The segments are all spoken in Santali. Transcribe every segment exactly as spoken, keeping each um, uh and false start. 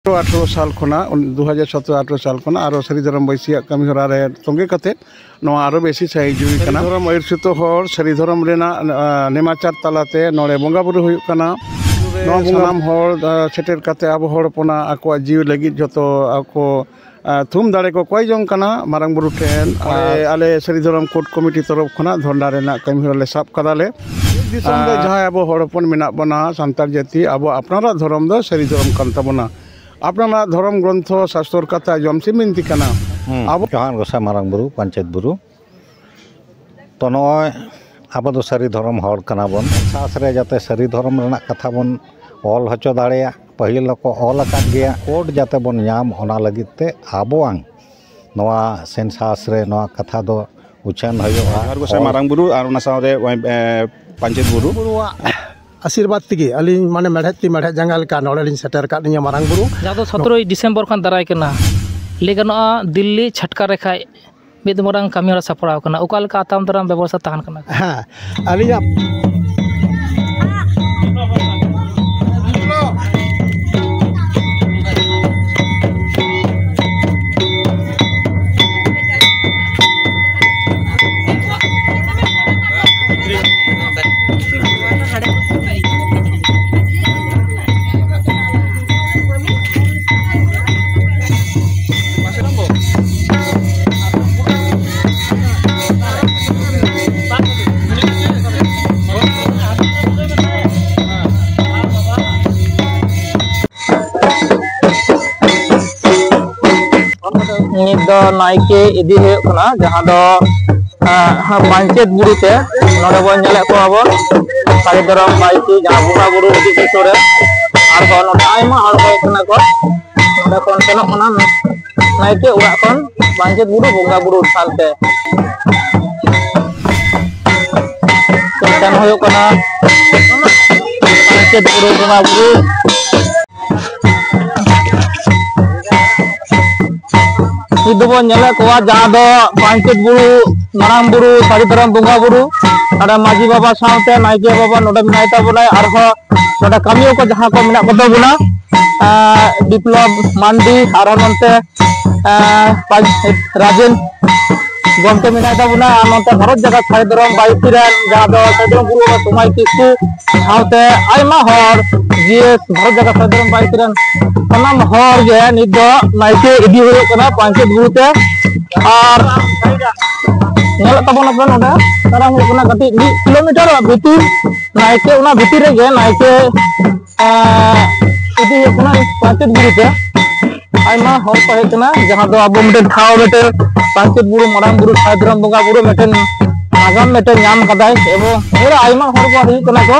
ᱟᱴᱷᱨᱚ ᱥᱟᱞ ᱠᱷᱚᱱᱟᱜ, ᱫᱩ ᱦᱟᱡᱟᱨ ᱥᱚᱛᱨᱚ ᱟᱴᱷᱨᱚ ᱥᱟᱞ ᱠᱷᱚᱱᱟᱜ ᱟᱨᱚ ᱥᱟᱹᱨᱤ ᱫᱷᱚᱨᱚᱢ ᱵᱟᱹᱭᱥᱤᱭᱟᱜ ᱠᱟᱹᱢᱤ ᱦᱚᱨᱟ ᱨᱮ ᱛᱚᱸᱜᱮ ᱠᱟᱛᱮ ᱱᱚᱣᱟ ᱟᱨᱚ ᱵᱮᱥᱤ ᱥᱟᱹᱦᱤᱡᱩᱦᱤ ᱠᱟᱱᱟ᱾ ᱥᱟᱹᱨᱤ ᱫᱷᱚᱨᱚᱢ ᱟᱹᱭᱩᱨᱥᱤᱛᱚ ᱦᱚᱲ, ᱥᱟᱹᱨᱤ ᱫᱷᱚᱨᱚᱢ ᱨᱮᱱᱟᱜ, ᱟ, ᱱᱮᱢᱟᱪᱟᱨ ᱛᱟᱞᱟᱛᱮ ᱱᱚᱰᱮ ᱵᱚᱸᱜᱟ ᱵᱩᱨᱩ ᱦᱩᱭᱩᱜ ᱠᱟᱱᱟ᱾ ᱱᱚᱣᱟ ᱥᱟᱱᱟᱢ ᱦᱚᱲ, ᱟ, ᱥᱮᱴᱮᱨ ᱠᱟᱛᱮ ᱟᱵᱚ ᱦᱚᱲ ᱦᱚᱯᱚᱱᱟᱜ ᱟᱠᱚᱣᱟᱜ ᱡᱤᱣᱤ ᱞᱟᱹᱜᱤᱫ ᱡᱚᱛᱚ ᱟᱠᱚ, ᱟ, ᱛᱷᱩᱢ ᱫᱟᱲᱮ ᱠᱚ ᱠᱚᱭ ᱡᱚᱝ ᱠᱟᱱᱟ ᱢᱟᱨᱟᱝ ᱵᱩᱨᱩ ᱴᱷᱮᱱ᱾ ᱟᱨ ᱟᱞᱮ ᱥᱟᱹᱨᱤ ᱫᱷᱚᱨᱚᱢ ᱠᱳᱰ ᱠᱚᱢᱤᱴᱤ ᱛᱚᱨᱚᱯ ᱠᱷᱚᱱᱟᱜ ᱫᱷᱚᱨᱱᱟ ᱨᱮᱱᱟᱜ ᱠᱟᱹᱢᱤ ᱦᱚᱨᱟ ᱞᱮ ᱥᱟᱵ ᱠᱟᱫᱟᱞᱮ᱾ ᱫᱤᱥᱚᱢ ᱨᱮ ᱟᱨ ᱡᱟᱦᱟᱸᱭ ᱟᱵᱚ ᱦᱚᱲ ᱦᱚᱯᱚᱱ ᱢᱮᱱᱟᱜ ᱵᱚᱱᱟ, ᱥᱟᱱᱛᱟᱲ ᱡᱟᱹᱛᱤ, ᱟᱵᱚ ᱟᱯᱱᱟᱨᱟᱜ ᱫᱷᱚᱨᱚᱢ ᱫᱚ ᱥᱟᱹᱨᱤ ᱫᱷᱚᱨᱚᱢ ᱠᱟᱱ ᱛᱟᱵᱚᱱᱟ᱾ ᱟᱯᱱᱟᱨᱟᱜ ᱫᱷᱚᱨᱚᱢ ᱜᱨᱚᱱᱛᱷᱚ ᱥᱟᱥᱛᱚᱨ ᱠᱟᱛᱷᱟ ᱡᱚᱢ ᱥᱤᱢ ᱵᱤᱱᱛᱤ ᱠᱟᱱᱟ᱾ ᱦᱩᱸ᱾ ᱟᱵᱚ ᱡᱚᱦᱟᱨ ᱜᱚᱸᱥᱟᱭ ᱢᱟᱨᱟᱝ ᱵᱩᱨᱩ, ᱯᱟᱧᱪᱮᱛ ᱵᱩᱨᱩ᱾ ᱛᱚ ᱱᱚᱜᱼᱚᱭ ᱟᱵᱚ ᱫᱚ ᱥᱟᱹᱨᱤ ᱫᱷᱚᱨᱚᱢ ᱦᱚᱲ ᱠᱟᱱᱟ ᱵᱚᱱ᱾ ᱥᱟᱥ ᱨᱮ ᱡᱟᱛᱮ ᱥᱟᱹᱨᱤ ᱫᱷᱚᱨᱚᱢ ᱨᱮᱱᱟᱜ ᱠᱟᱛᱷᱟ ᱵᱚᱱ ᱚᱞ ᱦᱚᱪᱚ ᱫᱟᱲᱮᱭᱟᱜ, ᱯᱟᱹᱦᱤᱞ ᱦᱚᱸᱠᱚ ᱚᱞ ᱟᱠᱟᱫ ᱜᱮᱭᱟ, ᱠᱳᱰ ᱡᱟᱛᱮ ᱵᱚᱱ ᱧᱟᱢ, ᱚᱱᱟ ᱞᱟᱹᱜᱤᱫ ᱛᱮ ᱟᱵᱚᱣᱟᱝ ᱱᱚᱣᱟ ᱥᱮᱱᱥᱟᱥ ᱨᱮ ᱱᱚᱣᱟ ᱠᱟᱛᱷᱟ ᱫᱚ ᱩᱪᱷᱟᱹᱱ ᱦᱩᱭᱩᱜᱼᱟ᱾ ᱡᱚᱦᱟᱨ ᱜᱚᱸᱥᱟᱭ ᱚᱞ ᱢᱟᱨᱟᱝ ᱵᱩᱨᱩ ᱟᱨ ᱚᱱᱟ ᱥᱟᱶᱨᱮ, ᱮ, ᱯᱟᱧᱪᱮᱛ ᱵᱩᱨᱩ᱾ ᱵᱩᱨᱩᱣᱟᱜ ᱟᱥᱤᱨᱵᱟᱫᱽ ᱛᱮᱜᱮ ᱟᱹᱞᱤᱧ ᱢᱟᱱᱮ ᱢᱮᱲᱦᱮᱫ ᱛᱤ ᱢᱮᱲᱦᱮᱫ ᱡᱟᱸᱜᱟ ᱞᱮᱠᱟ ᱱᱚᱰᱮ ᱞᱤᱧ ᱥᱮᱴᱮᱨ ᱟᱠᱟᱫ ᱞᱤᱧᱟᱹ ᱢᱟᱨᱟᱝ ᱵᱩᱨᱩ᱾ ᱡᱟᱦᱟᱸ ᱫᱚ ᱥᱚᱛᱨᱚᱭ ᱰᱤᱥᱮᱢᱵᱚᱨ ᱠᱷᱚᱱ ᱫᱟᱨᱟᱭ ᱠᱟᱱᱟ, ᱞᱟᱹᱭ ᱜᱟᱱᱚᱜᱼᱟ ᱫᱤᱞᱞᱤ ᱪᱷᱟᱴᱠᱟ ᱨᱮ ᱠᱷᱟᱡ ᱢᱤᱫ ᱢᱟᱨᱟᱝ ᱠᱟᱹᱢᱤ ᱦᱚᱨᱟ ᱥᱟᱯᱲᱟᱣ ᱠᱟᱱᱟ᱾ ᱚᱠᱟ ᱞᱮᱠᱟ ᱟᱛᱟᱝ ᱫᱟᱨᱟᱢ ᱵᱮᱵᱚᱥᱛᱷᱟ ᱛᱟᱦᱮᱱ ᱠᱟᱱᱟ? ᱦᱮᱸ, ᱟᱹᱞᱤᱧᱟᱜ ᱱᱤᱛ ᱫᱚ ᱱᱟᱭᱠᱮ ᱤᱫᱤ ᱦᱩᱭᱩᱜ ᱠᱟᱱᱟ, ᱡᱟᱦᱟᱸ ᱫᱚ, ᱟᱸ, ᱯᱟᱧᱪᱮᱛ ᱵᱩᱨᱩ ᱛᱮ᱾ ᱱᱚᱰᱮ ᱵᱚᱱ ᱧᱮᱞᱮᱫ ᱠᱚᱣᱟ ᱵᱚᱱ ᱥᱟᱹᱨᱤ ᱫᱷᱚᱨᱚᱢ ᱱᱟᱭᱠᱮ, ᱡᱟᱦᱟᱸ ᱵᱚᱸᱜᱟ ᱵᱩᱨᱩ ᱦᱤᱡᱩᱜ ᱥᱩᱨ ᱨᱮ, ᱟᱨᱦᱚᱸ ᱱᱚᱰᱮ ᱟᱭᱢᱟ ᱦᱚᱲ ᱠᱚ ᱦᱮᱡ ᱠᱟᱱᱟ ᱠᱚ᱾ ᱱᱚᱰᱮ ᱠᱷᱚᱱ ᱥᱮᱱᱚᱜ ᱠᱟᱱᱟ ᱱᱟᱭᱠᱮ ᱚᱲᱟᱜ ᱠᱷᱚᱱ ᱯᱟᱧᱪᱮᱛ ᱵᱩᱨᱩ ᱵᱚᱸᱜᱟ ᱵᱩᱨᱩ ᱛᱷᱟᱱ ᱛᱮ᱾ ᱥᱮᱱ ᱦᱩᱭᱩᱜ ᱠᱟᱱᱟ ᱯᱟᱧᱪᱮᱛ ᱵᱩᱨᱩ ᱵᱚᱸᱜᱟ ᱵᱩᱨᱩ᱾ ᱱᱤᱛ ᱫᱚᱵᱚᱱ ᱧᱮᱞᱮᱫ ᱠᱚᱣᱟ ᱡᱟᱦᱟᱸ ᱫᱚ ᱯᱟᱧᱪᱮᱛ ᱵᱩᱨᱩ ᱢᱟᱨᱟᱝ ᱵᱩᱨᱩ ᱥᱟᱹᱨᱤ ᱫᱷᱚᱨᱚᱢ ᱵᱚᱸᱜᱟ ᱵᱩᱨᱩ, ᱱᱚᱰᱮ ᱢᱟᱹᱡᱷᱤ ᱵᱟᱵᱟ ᱥᱟᱶᱛᱮ ᱱᱟᱭᱠᱮ ᱵᱟᱵᱟ ᱱᱚᱰᱮ ᱢᱮᱱᱟᱭ ᱛᱟᱵᱚᱱᱟᱭ, ᱟᱨᱦᱚᱸ ᱱᱚᱰᱮ ᱠᱟᱹᱢᱤᱭᱟᱹ ᱠᱚ ᱡᱟᱦᱟᱸ ᱠᱚ ᱢᱮᱱᱟᱜ ᱠᱚᱛᱟ ᱵᱚᱱᱟ, ᱟᱨ ᱵᱤᱯᱞᱚᱵ ᱢᱟᱱᱰᱤ, ᱟᱨᱦᱚᱸ ᱱᱚᱱᱛᱮ ᱮᱸ, ᱨᱟᱡ-, ᱨᱟᱡᱮᱱ ᱜᱚᱢᱠᱮ ᱢᱮᱱᱟᱭ ᱛᱟᱵᱚᱱᱟ, ᱟᱨ ᱱᱚᱛᱮ ᱵᱷᱟᱨᱚᱛ ᱡᱟᱠᱟᱛ ᱥᱟᱹᱨᱤ ᱫᱷᱚᱨᱚᱢ ᱵᱟᱭᱤᱥᱤ ᱨᱮᱱ, ᱡᱟᱦᱟᱸ ᱫᱚ ᱥᱟᱹᱨᱤ ᱫᱷᱚᱨᱚᱢ ᱜᱩᱨᱩ ᱵᱟᱵᱟ ᱥᱚᱢᱟᱭ ᱠᱤᱥᱠᱩ ᱥᱟᱶᱛᱮ ᱟᱭᱢᱟ ᱦᱚᱲ, ᱡᱮ ᱵᱷᱟᱨᱚᱛ ᱡᱟᱠᱟᱛ ᱥᱟᱹᱨᱤ ᱫᱷᱚᱨᱚᱢ ᱵᱟᱭᱤᱥᱤ ᱨᱮᱱ ᱥᱟᱱᱟᱢ ᱦᱚᱲ ᱜᱮ ᱱᱤᱛ ᱫᱚ ᱱᱟᱭᱠᱮ ᱤᱫᱤ ᱦᱩᱭᱩᱜ ᱠᱟᱱᱟ ᱯᱟᱧᱪᱮᱛ ᱵᱩᱨᱩ ᱛᱮ᱾ ᱟᱨ ᱧᱮᱞᱮᱫ ᱛᱟᱵᱚᱱ ᱟᱯᱮ ᱱᱚᱰᱮ ᱛᱟᱲᱟᱢ ᱦᱩᱭᱩᱜ ᱠᱟᱱᱟ ᱠᱟᱹᱴᱤᱡ ᱢᱤᱫ ᱠᱤᱞᱳᱢᱤᱴᱟᱨ ᱵᱷᱤᱛᱤᱨ, ᱱᱟᱭᱠᱮ ᱚᱱᱟ ᱵᱷᱤᱛᱤᱨ ᱨᱮᱜᱮ ᱱᱟᱭᱠᱮ ᱮᱸ, ᱤᱫᱤ ᱦᱩᱭᱩᱜ ᱠᱟᱱᱟ ᱯᱟᱧᱪᱮᱛ ᱵᱩᱨᱩ ᱛᱮ᱾ ᱟᱭᱢᱟ ᱦᱚᱲ ᱠᱚ ᱦᱮᱡ ᱠᱟᱱᱟ, ᱡᱟᱦᱟᱸ ᱫᱚ ᱟᱵᱚ ᱢᱤᱫᱴᱮᱱ ᱴᱷᱟᱶ, ᱢᱤᱫᱴᱮᱱ ᱯᱟᱧᱪᱮᱛ ᱵᱩᱨᱩ, ᱢᱟᱨᱟᱝ ᱵᱩᱨᱩ, ᱥᱟᱹᱨᱤ ᱫᱷᱚᱨᱚᱢ ᱵᱚᱸᱜᱟ ᱵᱩᱨᱩ ᱢᱤᱫᱴᱮᱱ ᱱᱟᱜᱟᱢ ᱢᱤᱫᱴᱮᱱ ᱧᱟᱢ ᱠᱟᱫᱟᱭ᱾ ᱮᱵᱚᱝ ᱱᱚᱰᱮ ᱟᱭᱢᱟ ᱦᱚᱲ ᱠᱚ ᱦᱩᱭᱩᱜ ᱠᱟᱱᱟ ᱠᱚ᱾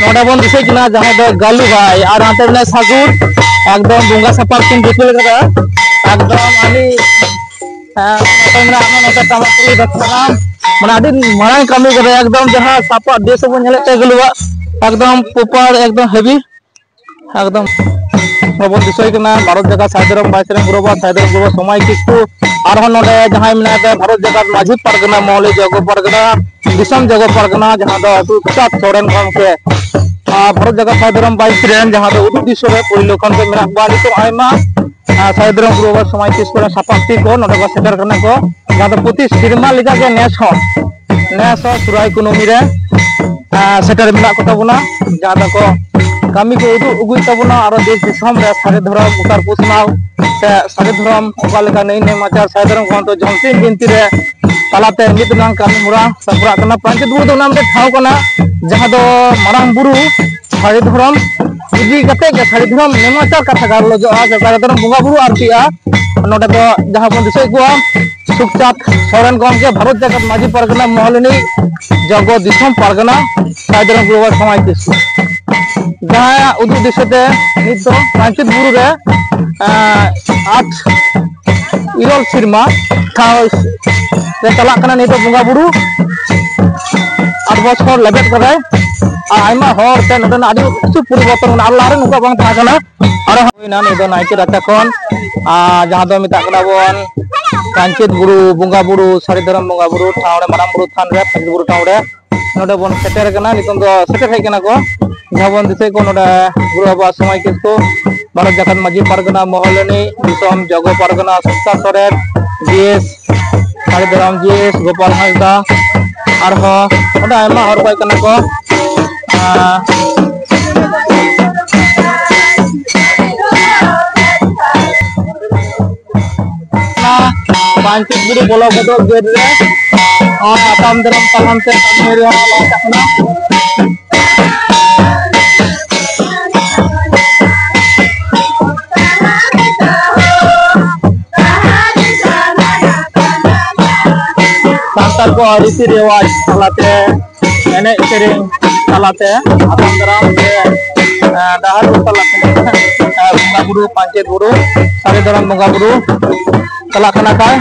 ᱱᱚᱰᱮ ᱵᱚᱱ ᱫᱤᱥᱟᱹᱭ ᱠᱤᱱᱟ ᱡᱟᱦᱟᱸᱭ ᱫᱚ ᱜᱟᱞᱩ ᱵᱷᱟᱭ ᱟᱨ ᱦᱟᱱᱛᱮ ᱢᱮᱱᱟᱭ ᱥᱟᱹᱜᱩᱱ, ᱮᱠᱫᱚᱢ ᱵᱚᱸᱜᱟ ᱥᱟᱯᱟᱵ ᱠᱤᱱ ᱫᱤᱯᱤᱞ ᱠᱟᱫᱟ᱾ ᱮᱠᱫᱚᱢ ᱟᱹᱰᱤ, ᱦᱮᱸ, ᱱᱚᱛᱮ ᱢᱮᱱᱟᱜ ᱱᱚᱛᱮ ᱴᱟᱢᱟᱠ ᱨᱩ ᱫᱟᱛᱨᱟᱢ, ᱢᱟᱱᱮ ᱟᱹᱰᱤ ᱢᱟᱨᱟᱝ ᱠᱟᱹᱢᱤ ᱠᱟᱫᱟ᱾ ᱮᱠᱫᱚᱢ ᱡᱟᱦᱟᱸ ᱥᱟᱯᱟᱵ ᱵᱮᱥ ᱵᱚᱱ ᱧᱮᱞᱮᱫ ᱛᱟᱭ ᱜᱟᱞᱩᱣᱟᱜ, ᱮᱠᱫᱚᱢ ᱯᱨᱚᱯᱟᱨ, ᱮᱠᱫᱚᱢ ᱦᱮᱵᱤ᱾ ᱮᱠᱫᱚᱢ ᱵᱟᱵᱚᱱ ᱫᱤᱥᱟᱹᱭ ᱠᱟᱱᱟ ᱵᱷᱟᱨᱚᱛ ᱡᱟᱠᱟᱛ ᱥᱟᱹᱨᱤ ᱫᱷᱚᱨᱚᱢ ᱵᱟᱭᱤᱥ ᱨᱮᱱ ᱜᱩᱨᱩ ᱵᱟᱵᱟ, ᱥᱟᱹᱨᱤ ᱫᱷᱚᱨᱚᱢ ᱜᱩᱨᱩ ᱵᱟᱵᱟ ᱥᱚᱢᱟᱭ ᱠᱤᱥᱠᱩ᱾ ᱟᱨᱦᱚᱸ ᱱᱚᱰᱮ ᱡᱟᱦᱟᱸᱭ ᱢᱮᱱᱟᱭ ᱛᱟᱭᱟ ᱵᱷᱟᱨᱚᱛ ᱡᱟᱠᱟᱛ ᱢᱟᱹᱡᱷᱤ ᱯᱟᱨᱜᱟᱱᱟ, ᱢᱚᱦᱚᱞᱤ ᱡᱚᱜᱚ ᱯᱟᱨᱜᱟᱱᱟ, ᱫᱤᱥᱚᱢ ᱡᱚᱜᱚ ᱯᱟᱨᱜᱟᱱᱟ, ᱡᱟᱦᱟᱸ ᱫᱚ ᱥᱩᱠᱪᱟᱸᱫᱽ ᱥᱚᱨᱮᱱ ᱜᱚᱢᱠᱮ, ᱟᱨ ᱵᱷᱟᱨᱚᱛ ᱡᱟᱠᱟᱛ ᱥᱟᱹᱨᱤ ᱫᱷᱚᱨᱚᱢ ᱵᱟᱭᱤᱥ ᱨᱮᱱ, ᱡᱟᱦᱟᱸ ᱫᱚ ᱩᱫᱩᱜ ᱫᱤᱥᱚᱢ ᱨᱮ ᱯᱳᱭᱞᱳ ᱠᱷᱚᱱ ᱜᱮ ᱢᱮᱱᱟᱜ ᱠᱚᱣᱟ᱾ ᱱᱤᱛᱚᱜ ᱟᱭᱢᱟ, ᱟᱨ ᱥᱟᱹᱨᱤ ᱫᱷᱚᱨᱚᱢ ᱜᱩᱨᱩ ᱵᱟᱵᱟ ᱥᱚᱢᱟᱭ ᱠᱤᱥᱠᱩ ᱨᱮᱱ ᱥᱟᱯᱟᱵ ᱛᱤ ᱠᱚ ᱱᱚᱰᱮ ᱠᱚ ᱥᱮᱴᱮᱨ ᱠᱟᱱᱟ ᱠᱚ, ᱡᱟᱦᱟᱸ ᱫᱚ ᱯᱨᱚᱛᱤ ᱥᱮᱨᱢᱟ ᱞᱮᱠᱟᱜᱮ ᱱᱮᱥ ᱦᱚᱸ, ᱱᱮᱥ ᱦᱚᱸ ᱥᱚᱦᱨᱟᱭ ᱠᱩᱱᱟᱹᱢᱤ ᱨᱮ, ᱟᱨ ᱥᱮᱴᱮᱨ ᱢᱮᱱᱟᱜ ᱠᱚ ᱛᱟᱵᱚᱱᱟ, ᱡᱟᱦᱟᱸ ᱫᱚᱠᱚ ᱠᱟᱹᱢᱤ ᱠᱚ ᱩᱫᱩᱜ ᱟᱹᱜᱩᱭᱮᱫ ᱛᱟᱵᱚᱱᱟ᱾ ᱟᱨᱚ ᱫᱮᱥ ᱫᱤᱥᱚᱢ ᱨᱮ ᱥᱟᱹᱨᱤ ᱫᱷᱚᱨᱚᱢ ᱩᱛᱟᱨ ᱯᱟᱥᱱᱟᱣ ᱥᱮ ᱥᱟᱹᱨᱤ ᱫᱷᱚᱨᱚᱢ ᱚᱠᱟ ᱞᱮᱠᱟ ᱱᱟᱹᱭ ᱱᱮᱢᱟᱪᱟᱨ ᱥᱟᱹᱨᱤ ᱫᱷᱚᱨᱚᱢ ᱜᱨᱚᱱᱛᱷᱚ ᱡᱚᱢᱥᱤᱢ ᱵᱤᱱᱛᱤ ᱨᱮ ᱛᱟᱞᱟᱛᱮ ᱢᱤᱫ ᱨᱮᱱᱟᱜ ᱠᱟᱹᱢᱤ ᱦᱚᱨᱟ ᱥᱟᱯᱲᱟᱜ ᱠᱟᱱᱟ᱾ ᱯᱟᱧᱪᱮᱛ ᱵᱩᱨᱩ ᱫᱚ ᱚᱱᱟ ᱢᱤᱫᱴᱮᱱ ᱴᱷᱟᱶ ᱠᱟᱱᱟ, ᱡᱟᱦᱟᱸ ᱫᱚ ᱢᱟᱨᱟᱝ ᱵᱩᱨᱩ ᱥᱟᱹᱨᱤ ᱫᱷᱚᱨᱚᱢ ᱤᱫᱤ ᱠᱟᱛᱮ ᱜᱮ ᱥᱟᱹᱨᱤ ᱫᱷᱚᱨᱚᱢ ᱱᱮᱢᱟᱪᱟᱨ ᱠᱟᱛᱷᱟ ᱜᱟᱞᱚᱪᱚᱜᱼᱟ, ᱥᱮ ᱥᱟᱹᱨᱤ ᱫᱷᱚᱨᱚᱢ ᱵᱚᱸᱜᱟ ᱵᱩᱨᱩ ᱟᱨᱠᱤᱜᱼᱟ᱾ ᱱᱚᱰᱮ ᱫᱚ ᱡᱟᱦᱟᱸ ᱵᱚᱱ ᱫᱤᱥᱟᱹᱭᱮᱫ ᱠᱚᱣᱟ, ᱥᱩᱠᱪᱟᱸᱫᱽ ᱥᱚᱨᱮᱱ ᱜᱚᱢᱠᱮ, ᱵᱷᱟᱨᱚᱛ ᱡᱟᱠᱟᱛ ᱢᱟᱹᱡᱷᱤ ᱯᱟᱨᱜᱟᱱᱟ, ᱢᱚᱦᱚᱞᱤᱱᱤ ᱡᱚᱜᱚ ᱫᱤᱥᱚᱢ ᱯᱟᱨᱜᱟᱱᱟ, ᱥᱟᱹᱨᱤ ᱫᱷᱚᱨᱚᱢ ᱜᱩᱨᱩ ᱵᱟᱵᱟ ᱥᱚᱢᱟᱭ ᱠᱤᱥᱠᱩ, ᱡᱟᱦᱟᱸᱭᱟᱜ ᱩᱫᱩᱜ ᱫᱤᱥᱟᱹᱛᱮ ᱱᱤᱛ ᱫᱚ ᱯᱟᱧᱪᱮᱛ ᱵᱩᱨᱩ ᱨᱮ, ᱟᱸ, ᱟᱴ ᱤᱨᱟᱹᱞ ᱥᱮᱨᱢᱟ ᱴᱷᱟᱶ ᱨᱮ ᱪᱟᱞᱟᱜ ᱠᱟᱱᱟ ᱱᱤᱛᱚᱜ ᱵᱚᱸᱜᱟ ᱵᱩᱨᱩ᱾ ᱟᱴ ᱵᱚᱪᱷᱚᱨ ᱞᱮᱵᱮᱫ ᱠᱟᱫᱟᱭ᱾ ᱟᱨ ᱟᱭᱢᱟ ᱦᱚᱲ ᱛᱮ ᱱᱚᱰᱮᱱᱟᱜ ᱟᱹᱰᱤ ᱠᱤᱪᱷᱩ ᱯᱚᱨᱤᱵᱚᱨᱛᱚᱱ ᱢᱮᱱᱟᱜᱼᱟ, ᱟᱨ ᱞᱟᱦᱟᱨᱮ ᱱᱚᱝᱠᱟ ᱵᱟᱝ ᱛᱟᱦᱮᱸ ᱠᱟᱱᱟ᱾ ᱟᱨᱚ ᱦᱩᱭᱱᱟ ᱱᱩᱭ ᱫᱚ ᱱᱟᱭᱠᱮ ᱨᱟᱪᱟ ᱠᱷᱚᱱ, ᱟᱨ ᱡᱟᱦᱟᱸ ᱫᱚ ᱢᱮᱛᱟᱜ ᱠᱟᱱᱟ ᱵᱚᱱ ᱯᱟᱧᱪᱮᱛ ᱵᱩᱨᱩ ᱵᱚᱸᱜᱟ ᱵᱩᱨᱩ, ᱥᱟᱹᱨᱤ ᱫᱷᱚᱨᱚᱢ ᱵᱚᱸᱜᱟ ᱵᱩᱨᱩ ᱴᱷᱟᱶ ᱨᱮ, ᱢᱟᱨᱟᱝ ᱵᱩᱨᱩ ᱛᱷᱟᱱ ᱨᱮ, ᱯᱟᱧᱪᱮᱛ ᱵᱩᱨᱩ ᱴᱷᱟᱶ ᱨᱮ ᱱᱚᱰᱮ ᱵᱚᱱ ᱥᱮᱴᱮᱨ ᱟᱠᱟᱱᱟ᱾ ᱱᱤᱛᱚᱝ ᱫᱚ ᱥᱮᱴᱮᱨ ᱦᱮᱡ ᱠᱟᱱᱟ ᱠᱚ, ᱡᱟᱦᱟᱸ ᱵᱚᱱ ᱫᱤᱥᱟᱹᱭᱮᱫ ᱠᱚ ᱱᱚᱰᱮ ᱜᱩᱨᱩ ᱵᱟᱵᱟ ᱥᱚᱢᱟᱡᱽ ᱠᱤᱥᱠᱩ, ᱵᱷᱟᱨᱚᱛ ᱡᱟᱠᱟᱛ ᱢᱟᱹᱡᱷᱤ ᱯᱟᱨᱜᱟᱱᱟ ᱢᱚᱦᱚᱞᱚᱱᱤ, ᱫᱤᱥᱚᱢ ᱡᱚᱜᱚ ᱯᱟᱨᱜᱟᱱᱟ ᱥᱚᱝᱥᱛᱷᱟ ᱥᱚᱨᱮᱱ, ᱡᱤ ᱮᱥ ᱥᱟᱹᱨᱤ ᱫᱷᱚᱨᱚᱢ ᱡᱤ ᱮᱥ ᱜᱳᱯᱟᱞ ᱦᱟᱸᱥᱫᱟ, ᱟᱨᱦᱚᱸ ᱱᱚᱰᱮ ᱟᱭᱢᱟ ᱦᱚᱲ ᱠᱚ ᱦᱮᱡ ᱠᱟᱱᱟ ᱠᱚ᱾ ᱟᱨ ᱚᱱᱟ ᱯᱟᱧᱪᱮᱛ ᱵᱩᱨᱩ ᱵᱚᱞᱚ ᱜᱚᱫᱚᱜ ᱜᱮᱴ ᱨᱮ ᱱᱚᱣᱟ ᱟᱛᱟᱢ ᱫᱟᱨᱟᱢ ᱛᱟᱲᱟᱢ ᱛᱮ ᱠᱟᱹᱢᱤ ᱨᱮ ᱞᱟᱦᱟ ᱪᱟᱜ ᱠᱟᱱᱟ᱾ ᱥᱟᱱᱛᱟᱲ ᱠᱚᱣᱟᱜ ᱨᱤᱛᱤ ᱨᱮᱣᱟᱡᱽ ᱛᱟᱞᱟᱛᱮ, ᱮᱱᱮᱡ ᱥᱮᱨᱮᱧ ᱛᱟᱞᱟᱛᱮ ᱟᱛᱟᱝ ᱫᱟᱨᱟᱢ ᱥᱮ, ᱮ, ᱰᱟᱦᱟᱨ ᱨᱩ ᱛᱟᱞᱟᱛᱮ, ᱮ, ᱵᱚᱸᱜᱟ ᱵᱩᱨᱩ, ᱯᱟᱧᱪᱮᱛ ᱵᱩᱨᱩ, ᱥᱟᱹᱨᱤ ᱫᱷᱚᱨᱚᱢ ᱵᱚᱸᱜᱟ ᱵᱩᱨᱩ ᱪᱟᱞᱟᱜ ᱠᱟᱱᱟ ᱠᱷᱟᱱ᱾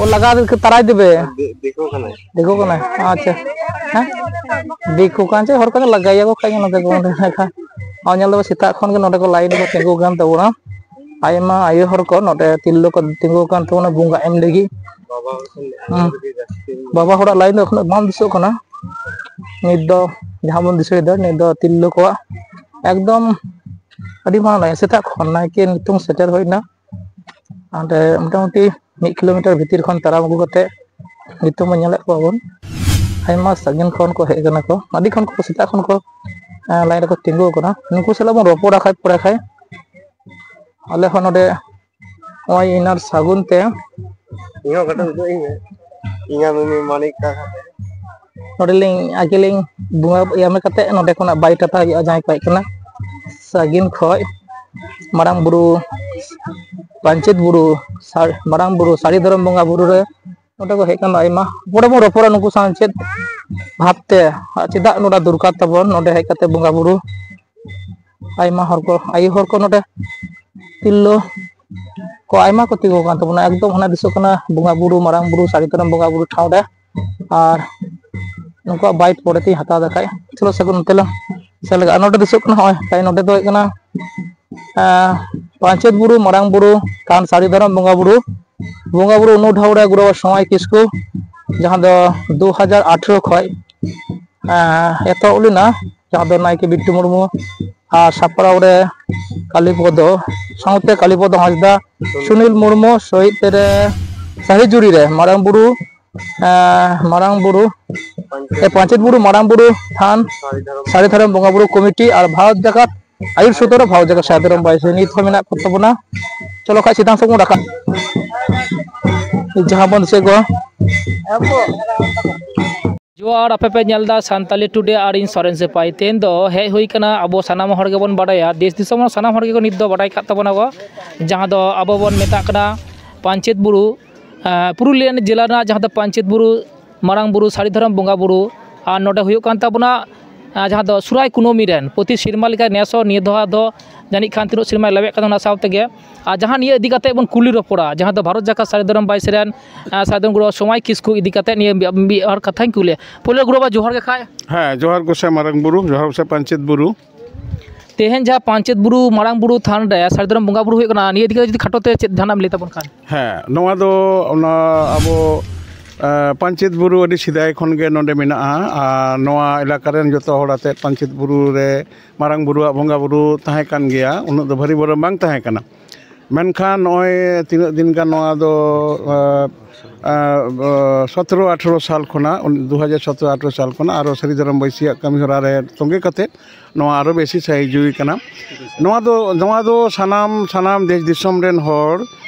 ᱳ, ᱞᱟᱜᱟ ᱛᱟᱨᱟᱭ ᱫᱤᱵᱮ᱾ ᱫᱤ-, ᱫᱤᱠᱩ ᱠᱟᱱᱟᱭ᱾ ᱫᱤᱠᱩ ᱠᱟᱱᱟᱭ? ᱟᱪᱪᱷᱟ᱾ ᱦᱮᱸ? ᱫᱤᱠᱩ ᱠᱟᱱ ᱪᱮ ᱦᱚᱲ ᱠᱟᱱᱟ, ᱞᱟᱜᱟᱭᱟᱠᱚ ᱠᱷᱟᱡ ᱜᱮ ᱱᱚᱛᱮ ᱠᱚ ᱚᱸᱰᱮ ᱠᱷᱟᱡ᱾ ᱟᱨ ᱧᱮᱞ ᱫᱚ ᱥᱮᱛᱟᱜ ᱠᱷᱚᱱ ᱜᱮ ᱱᱚᱰᱮ ᱠᱚ ᱞᱟᱭᱤᱱ ᱨᱮᱠᱚ ᱛᱤᱸᱜᱩ ᱠᱟᱱ ᱛᱟᱵᱚᱱᱟ᱾ ᱟᱭᱢᱟ ᱟᱭᱳ ᱦᱚᱲ ᱠᱚ ᱱᱚᱰᱮ ᱛᱤᱨᱞᱟᱹ ᱠᱚ ᱛᱤᱸᱜᱩ ᱠᱟᱱ ᱛᱟᱵᱚᱱᱟ ᱵᱚᱸᱜᱟ ᱮᱢ ᱞᱟᱹᱜᱤᱫ᱾ ᱦᱮᱸ᱾ ᱵᱟᱵᱟ ᱦᱚᱲᱟᱜ ᱞᱟᱭᱤᱱ ᱫᱚ ᱮᱠᱷᱚᱱ ᱵᱟᱝ ᱫᱤᱥᱟᱹᱜ ᱠᱟᱱᱟ᱾ ᱱᱤᱛ ᱫᱚ ᱡᱟᱦᱟᱸ ᱵᱚᱱ ᱫᱤᱥᱟᱹᱭᱮᱫᱟ, ᱱᱤᱛ ᱫᱚ ᱛᱤᱨᱞᱟᱹ ᱠᱚᱣᱟᱜ ᱮᱠᱫᱚᱢ ᱟᱹᱰᱤ ᱢᱟᱨᱟᱝ ᱞᱟᱭᱤᱱ᱾ ᱥᱮᱛᱟᱜ ᱠᱷᱚᱱ ᱱᱟᱭᱠᱮ ᱱᱤᱛᱚᱝ ᱥᱮᱴᱮᱨ ᱦᱩᱭᱱᱟ᱾ ᱚᱸᱰᱮ ᱢᱚᱴᱟᱢᱩᱴᱤ ᱢᱤᱫ ᱠᱤᱞᱳᱢᱤᱴᱟᱨ ᱵᱷᱤᱛᱤᱨ ᱠᱷᱚᱱ ᱛᱟᱲᱟᱢ ᱟᱹᱜᱩ ᱠᱟᱛᱮ ᱱᱤᱛᱚᱝ ᱵᱚᱱ ᱧᱮᱞᱮᱫ ᱠᱚᱣᱟ ᱵᱚᱱ, ᱟᱭᱢᱟ ᱥᱟᱺᱜᱤᱧ ᱠᱷᱚᱱ ᱠᱚ ᱦᱮᱡ ᱟᱠᱟᱱᱟ ᱠᱚ, ᱟᱹᱰᱤ ᱠᱷᱚᱱ ᱠᱚ ᱥᱮᱛᱟᱜ ᱠᱷᱚᱱ ᱠᱚ, ᱮᱸ, ᱞᱟᱭᱤᱱ ᱨᱮᱠᱚ ᱛᱤᱸᱜᱩ ᱟᱠᱟᱱᱟ᱾ ᱱᱩᱠᱩ ᱥᱟᱞᱟᱜ ᱵᱚᱱ ᱨᱚᱯᱚᱲᱟ ᱠᱷᱟᱡ ᱯᱚᱨᱮ ᱠᱷᱟᱡ᱾ ᱟᱞᱮ ᱦᱚᱸ ᱱᱚᱰᱮ ᱱᱚᱜᱼᱚᱭ ᱤᱱᱟᱨ ᱥᱟᱹᱜᱩᱱ ᱛᱮ ᱤᱧ ᱦᱚᱸ ᱠᱟᱹᱴᱤᱡ ᱩᱫᱩᱜ ᱟᱹᱧ ᱢᱮ᱾ ᱤᱧᱟᱹᱜ ᱢᱤᱢᱤ ᱢᱟᱹᱱᱤᱠ ᱠᱟ ᱠᱟᱛᱮ᱾ ᱱᱚᱰᱮ ᱞᱤᱧ ᱟᱜᱮ ᱞᱤᱧ ᱵᱚᱸᱜᱟ ᱮᱢ ᱠᱟᱛᱮ ᱱᱚᱰᱮ ᱠᱷᱚᱱᱟᱜ ᱵᱟᱭᱤᱴ ᱦᱟᱛᱟᱣ ᱦᱩᱭᱩᱜᱼᱟ, ᱡᱟᱦᱟᱸᱭ ᱠᱚ ᱦᱮᱡ ᱠᱟᱱᱟ ᱥᱟᱺᱜᱤᱧ ᱠᱷᱚᱡ ᱢᱟᱨᱟᱝ ᱵᱩᱨᱩ, ᱯᱟᱧᱪᱮᱛ ᱵᱩᱨᱩ, ᱥᱟ-, ᱢᱟᱨᱟᱝ ᱵᱩᱨᱩ ᱥᱟᱹᱨᱤ ᱫᱷᱚᱨᱚᱢ ᱵᱚᱸᱜᱟ ᱵᱩᱨᱩ ᱨᱮ ᱱᱚᱰᱮ ᱠᱚ ᱦᱮᱡ ᱠᱟᱱᱟ ᱟᱭᱢᱟ᱾ ᱯᱚᱨᱮ ᱵᱚᱱ ᱨᱚᱯᱚᱲᱟ ᱱᱩᱠᱩ ᱥᱟᱶ ᱪᱮᱫ ᱵᱷᱟᱵᱽᱛᱮ ᱟᱨ ᱪᱮᱫᱟᱜ ᱱᱚᱰᱮ ᱫᱚᱨᱠᱟᱨ ᱛᱟᱵᱚᱱ ᱱᱚᱰᱮ ᱦᱮᱡ ᱠᱟᱛᱮ ᱵᱚᱸᱜᱟ ᱵᱩᱨᱩ᱾ ᱟᱭᱢᱟ ᱦᱚᱲ ᱠᱚ, ᱟᱭᱳ ᱦᱚᱲ ᱠᱚ ᱱᱚᱰᱮ ᱛᱤᱨᱞᱟᱹ ᱠᱚ ᱟᱭᱢᱟ ᱠᱚ ᱛᱤᱸᱜᱩ ᱟᱠᱟᱱ ᱛᱟᱵᱚᱱᱟ᱾ ᱮᱠᱫᱚᱢ ᱦᱟᱱᱟ ᱫᱤᱥᱚᱜ ᱠᱟᱱᱟ ᱵᱚᱸᱜᱟ ᱵᱩᱨᱩ, ᱢᱟᱨᱟᱝ ᱵᱩᱨᱩ, ᱥᱟᱹᱨᱤ ᱫᱷᱚᱨᱚᱢ ᱵᱚᱸᱜᱟ ᱵᱩᱨᱩ ᱴᱷᱟᱶ ᱨᱮ᱾ ᱟᱨ ᱱᱩᱠᱩᱣᱟᱜ ᱵᱟᱭᱤᱴ ᱯᱚᱨᱮ ᱛᱤᱧ ᱦᱟᱛᱟᱣ ᱫᱟ ᱠᱷᱟᱡ᱾ ᱪᱚᱞᱚ ᱥᱟᱹᱜᱩᱱ ᱱᱚᱛᱮ ᱞᱟᱝ ᱥᱮᱱ ᱞᱮᱜᱟ᱾ ᱟᱨ ᱱᱚᱰᱮ ᱫᱤᱥᱟᱹᱜ ᱠᱟᱱᱟ ᱱᱚᱜᱼᱚᱭ ᱠᱷᱟᱡ, ᱱᱚᱰᱮ ᱫᱚ ᱦᱩᱭᱩᱜ ᱠᱟᱱᱟ ᱟᱸ, ᱯᱟᱧᱪᱮᱛ ᱵᱩᱨᱩ, ᱢᱟᱨᱟᱝ ᱵᱩᱨᱩ, ᱛᱷᱟᱱ ᱥᱟᱹᱨᱤ ᱫᱷᱚᱨᱚᱢ ᱵᱚᱸᱜᱟ ᱵᱩᱨᱩ, ᱵᱚᱸᱜᱟ ᱵᱩᱨᱩ ᱩᱱᱩ ᱰᱷᱟᱣ ᱨᱮ ᱜᱩᱨᱩ ᱥᱚᱢᱟᱭ ᱠᱤᱥᱠᱩ, ᱡᱟᱦᱟᱸ ᱫᱚ ᱫᱩ ᱦᱟᱡᱟᱨ ᱟᱴᱷᱨᱚ ᱠᱷᱚᱡ, ᱟᱸ, ᱮᱛᱚᱦᱚᱵ ᱞᱮᱱᱟ, ᱡᱟᱦᱟᱸ ᱫᱚ ᱱᱟᱭᱠᱮ ᱵᱤᱴᱴᱩ ᱢᱩᱨᱢᱩ ᱟᱨ ᱥᱟᱯᱲᱟᱣ ᱨᱮ ᱠᱟᱞᱤᱯᱚᱫᱚ, ᱥᱟᱶᱛᱮ ᱠᱟᱞᱤᱯᱚᱫᱚ ᱦᱟᱸᱥᱫᱟ, ᱥᱩᱱᱤᱞ ᱢᱩᱨᱢᱩ, ᱥᱚᱦᱤᱫ ᱨᱮ, ᱥᱟᱹᱦᱤᱡᱩᱨᱤ ᱨᱮ ᱢᱟᱨᱟᱝ ᱵᱩᱨᱩ, ᱟᱸ, ᱢᱟᱨᱟᱝ ᱵᱩᱨᱩ, ᱮ, ᱯᱟᱧᱪᱮᱛ ᱵᱩᱨᱩ ᱢᱟᱨᱟᱝ ᱵᱩᱨᱩ ᱛᱷᱟᱱ ᱥᱟᱹᱨᱤ ᱫᱷᱚᱨᱚᱢ ᱵᱚᱸᱜᱟ ᱵᱩᱨᱩ ᱠᱚᱢᱤᱴᱤ ᱟᱨ ᱵᱷᱟᱨᱚᱛ ᱡᱟᱠᱟᱛ ᱟᱭᱩᱨ ᱥᱩᱛᱨᱚ ᱵᱷᱟᱨᱚᱛ ᱡᱟᱠᱟᱛ ᱥᱟᱹᱨᱤ ᱫᱷᱚᱨᱚᱢ ᱵᱟᱭᱤᱥ ᱱᱤᱛ ᱦᱚᱸ ᱢᱮᱱᱟᱜ ᱠᱚ ᱛᱟᱵᱚᱱᱟ᱾ ᱪᱚᱞᱚ ᱠᱷᱟᱡ ᱪᱮᱛᱟᱱ ᱥᱮᱫ ᱵᱚᱱ ᱨᱟᱠᱟᱵ, ᱡᱟᱦᱟᱸ ᱵᱚᱱ ᱫᱤᱥᱟᱹᱭᱮᱫ ᱠᱚᱣᱟ᱾ ᱡᱚᱦᱟᱨ, ᱟᱯᱮ ᱯᱮ ᱧᱮᱞ ᱮᱫᱟ ᱥᱟᱱᱛᱟᱞᱤ ᱴᱩᱰᱮ ᱟᱨ ᱤᱧ ᱥᱚᱨᱮᱱ ᱥᱤᱯᱟᱦᱤ᱾ ᱛᱮᱦᱮᱧ ᱫᱚ ᱦᱮᱡ ᱦᱩᱭ ᱠᱟᱱᱟ, ᱟᱵᱚ ᱥᱟᱱᱟᱢ ᱦᱚᱲ ᱜᱮᱵᱚᱱ ᱵᱟᱰᱟᱭᱟ, ᱫᱮᱥ ᱫᱤᱥᱚᱢ ᱨᱮᱱ ᱥᱟᱱᱟᱢ ᱦᱚᱲ ᱜᱮᱠᱚ ᱱᱤᱛ ᱫᱚ ᱵᱟᱰᱟᱭ ᱠᱟᱜ ᱛᱟᱵᱚᱱᱟ ᱠᱚ, ᱡᱟᱦᱟᱸ ᱫᱚ ᱟᱵᱚ ᱵᱚᱱ ᱢᱮᱛᱟᱜ ᱠᱟᱱᱟ ᱯᱟᱧᱪᱮᱛ ᱵᱩᱨᱩ, ᱟᱸ, ᱯᱩᱨᱩᱞᱤᱭᱟᱹ ᱡᱮᱞᱟ ᱨᱮᱱᱟᱜ ᱡᱟᱦᱟᱸ ᱫᱚ ᱯᱟᱧᱪᱮᱛ ᱵᱩᱨᱩ, ᱢᱟᱨᱟᱝ ᱵᱩᱨᱩ, ᱥᱟᱹᱨᱤ ᱫᱷᱚᱨᱚᱢ ᱵᱚᱸᱜᱟ ᱵᱩᱨᱩ᱾ ᱟᱨ ᱱᱚᱰᱮ ᱦᱩᱭᱩᱜ ᱠᱟᱱ ᱛᱟᱵᱚᱱᱟ, ᱟᱸ, ᱡᱟᱦᱟᱸ ᱫᱚ ᱥᱚᱦᱨᱟᱭ ᱠᱩᱱᱟᱹᱢᱤ ᱨᱮᱱ ᱯᱨᱚᱛᱤ ᱥᱮᱨᱢᱟ ᱞᱮᱠᱟ ᱱᱮᱥ ᱦᱚᱸ ᱱᱤᱭᱟᱹ ᱫᱷᱟᱣ ᱫᱚ ᱡᱟᱹᱱᱤᱡ ᱠᱷᱟᱱ ᱛᱤᱱᱟᱹᱜ ᱥᱮᱨᱢᱟᱭ ᱞᱟᱹᱣᱮᱫ ᱠᱟᱱᱟ ᱚᱱᱟ ᱥᱟᱶ ᱛᱮᱜᱮ᱾ ᱟᱨ ᱡᱟᱦᱟᱸ ᱱᱤᱭᱟᱹ ᱤᱫᱤ ᱠᱟᱛᱮ ᱵᱚᱱ ᱠᱩᱞᱤ ᱨᱚᱯᱚᱲᱟ, ᱡᱟᱦᱟᱸ ᱫᱚ ᱵᱷᱟᱨᱚᱛ ᱡᱟᱠᱟᱛ ᱥᱟᱹᱨᱤ ᱫᱷᱚᱨᱚᱢ ᱵᱟᱭᱤᱥ ᱨᱮᱱ, ᱟᱸ, ᱥᱟᱹᱨᱤ ᱫᱷᱚᱨᱚᱢ ᱜᱩᱨᱩ ᱥᱚᱢᱟᱭ ᱠᱤᱥᱠᱩ ᱤᱫᱤ ᱠᱟᱛᱮ ᱱᱤᱭᱟᱹ ᱢᱤᱫ, ᱢᱤᱫ ᱦᱚᱲ ᱠᱟᱛᱷᱟᱧ ᱠᱩᱞᱤᱭᱟ᱾ ᱯᱳᱭᱞᱳ ᱜᱩᱨᱩ ᱵᱟᱵᱟ ᱡᱚᱦᱟᱨ ᱜᱮ ᱠᱷᱟᱡ᱾ ᱦᱮᱸ, ᱡᱚᱦᱟᱨ ᱜᱚᱸᱥᱟᱭ ᱢᱟᱨᱟᱝ ᱵᱩᱨᱩ, ᱡᱚᱦᱟᱨ ᱜᱚᱸᱥᱟᱭ ᱯᱟᱧᱪᱮᱛ ᱵᱩᱨᱩ᱾ ᱛᱮᱦᱮᱧ ᱡᱟᱦᱟᱸ ᱯᱟᱧᱪᱮᱛ ᱵᱩᱨᱩ ᱢᱟᱨᱟᱝ ᱵᱩᱨᱩ ᱛᱷᱟᱱ ᱨᱮ ᱥᱟᱹᱨᱤ ᱫᱷᱚᱨᱚᱢ ᱵᱚᱸᱜᱟ ᱵᱩᱨᱩ ᱦᱩᱭᱩᱜ ᱠᱟᱱᱟ, ᱱᱤᱭᱟᱹ ᱤᱫᱤ ᱠᱟᱛᱮ ᱡᱩᱫᱤ ᱠᱷᱟᱴᱚ ᱛᱮ ᱪᱮᱫ ᱡᱟᱦᱟᱱᱟᱜ ᱮᱢ ᱞᱟᱹᱭ ᱛᱟᱵᱚᱱ ᱠᱷᱟᱱ? ᱦᱮᱸ, ᱱᱚᱣᱟ ᱫᱚ ᱚᱱᱟ ᱟᱵᱚ, ᱮ, ᱯᱟᱧᱪᱮᱛ ᱵᱩᱨᱩ ᱟᱹᱰᱤ ᱥᱮᱫᱟᱭ ᱠᱷᱚᱱ ᱜᱮ ᱱᱚᱰᱮ ᱢᱮᱱᱟᱜᱼᱟ᱾ ᱟᱨ ᱱᱚᱣᱟ ᱮᱞᱟᱠᱟ ᱨᱮᱱ ᱡᱚᱛᱚ ᱦᱚᱲ ᱟᱛᱮᱫ ᱯᱟᱧᱪᱮᱛ ᱵᱩᱨᱩ ᱨᱮ ᱢᱟᱨᱟᱝ ᱵᱩᱨᱩᱣᱟᱜ ᱵᱚᱸᱜᱟ ᱵᱩᱨᱩ ᱛᱟᱦᱮᱸ ᱠᱟᱱ ᱜᱮᱭᱟ, ᱩᱱᱟᱹᱜ ᱫᱚ ᱵᱷᱟᱹᱨᱤ ᱵᱷᱚᱨᱚᱢ ᱵᱟᱝ ᱛᱟᱦᱮᱸ ᱠᱟᱱᱟ᱾ ᱢᱮᱱᱠᱷᱟᱱ ᱱᱚᱜᱼᱚᱭ ᱛᱤᱱᱟᱹᱜ ᱫᱤᱱ ᱜᱟᱱ ᱱᱚᱣᱟ ᱫᱚ, ᱮ, ᱥᱚᱛᱨᱚ ᱟᱴᱷᱨᱚ ᱥᱟᱞ ᱠᱷᱚᱱᱟᱜ, ᱫᱩ ᱦᱟᱡᱟᱨ ᱥᱚᱛᱨᱚ ᱟᱴᱷᱨᱚ ᱥᱟᱞ ᱠᱷᱚᱱᱟᱜ ᱟᱨᱚ ᱥᱟᱹᱨᱤ ᱫᱷᱚᱨᱚᱢ ᱵᱟᱹᱭᱥᱤᱭᱟᱜ ᱠᱟᱹᱢᱤ ᱦᱚᱨᱟ ᱨᱮ ᱛᱚᱸᱜᱮ ᱠᱟᱛᱮ ᱱᱚᱣᱟ ᱟᱨᱚ ᱵᱮᱥᱤ ᱥᱟᱹᱦᱤ ᱡᱩᱭ ᱠᱟᱱᱟ᱾ ᱱᱚᱣᱟ ᱫᱚ, ᱱᱚᱣᱟ ᱫᱚ ᱥᱟᱱᱟᱢ, ᱥᱟᱱᱟᱢ ᱫᱮᱥ ᱫᱤᱥᱚᱢ ᱨᱮᱱ ᱦᱚᱲ,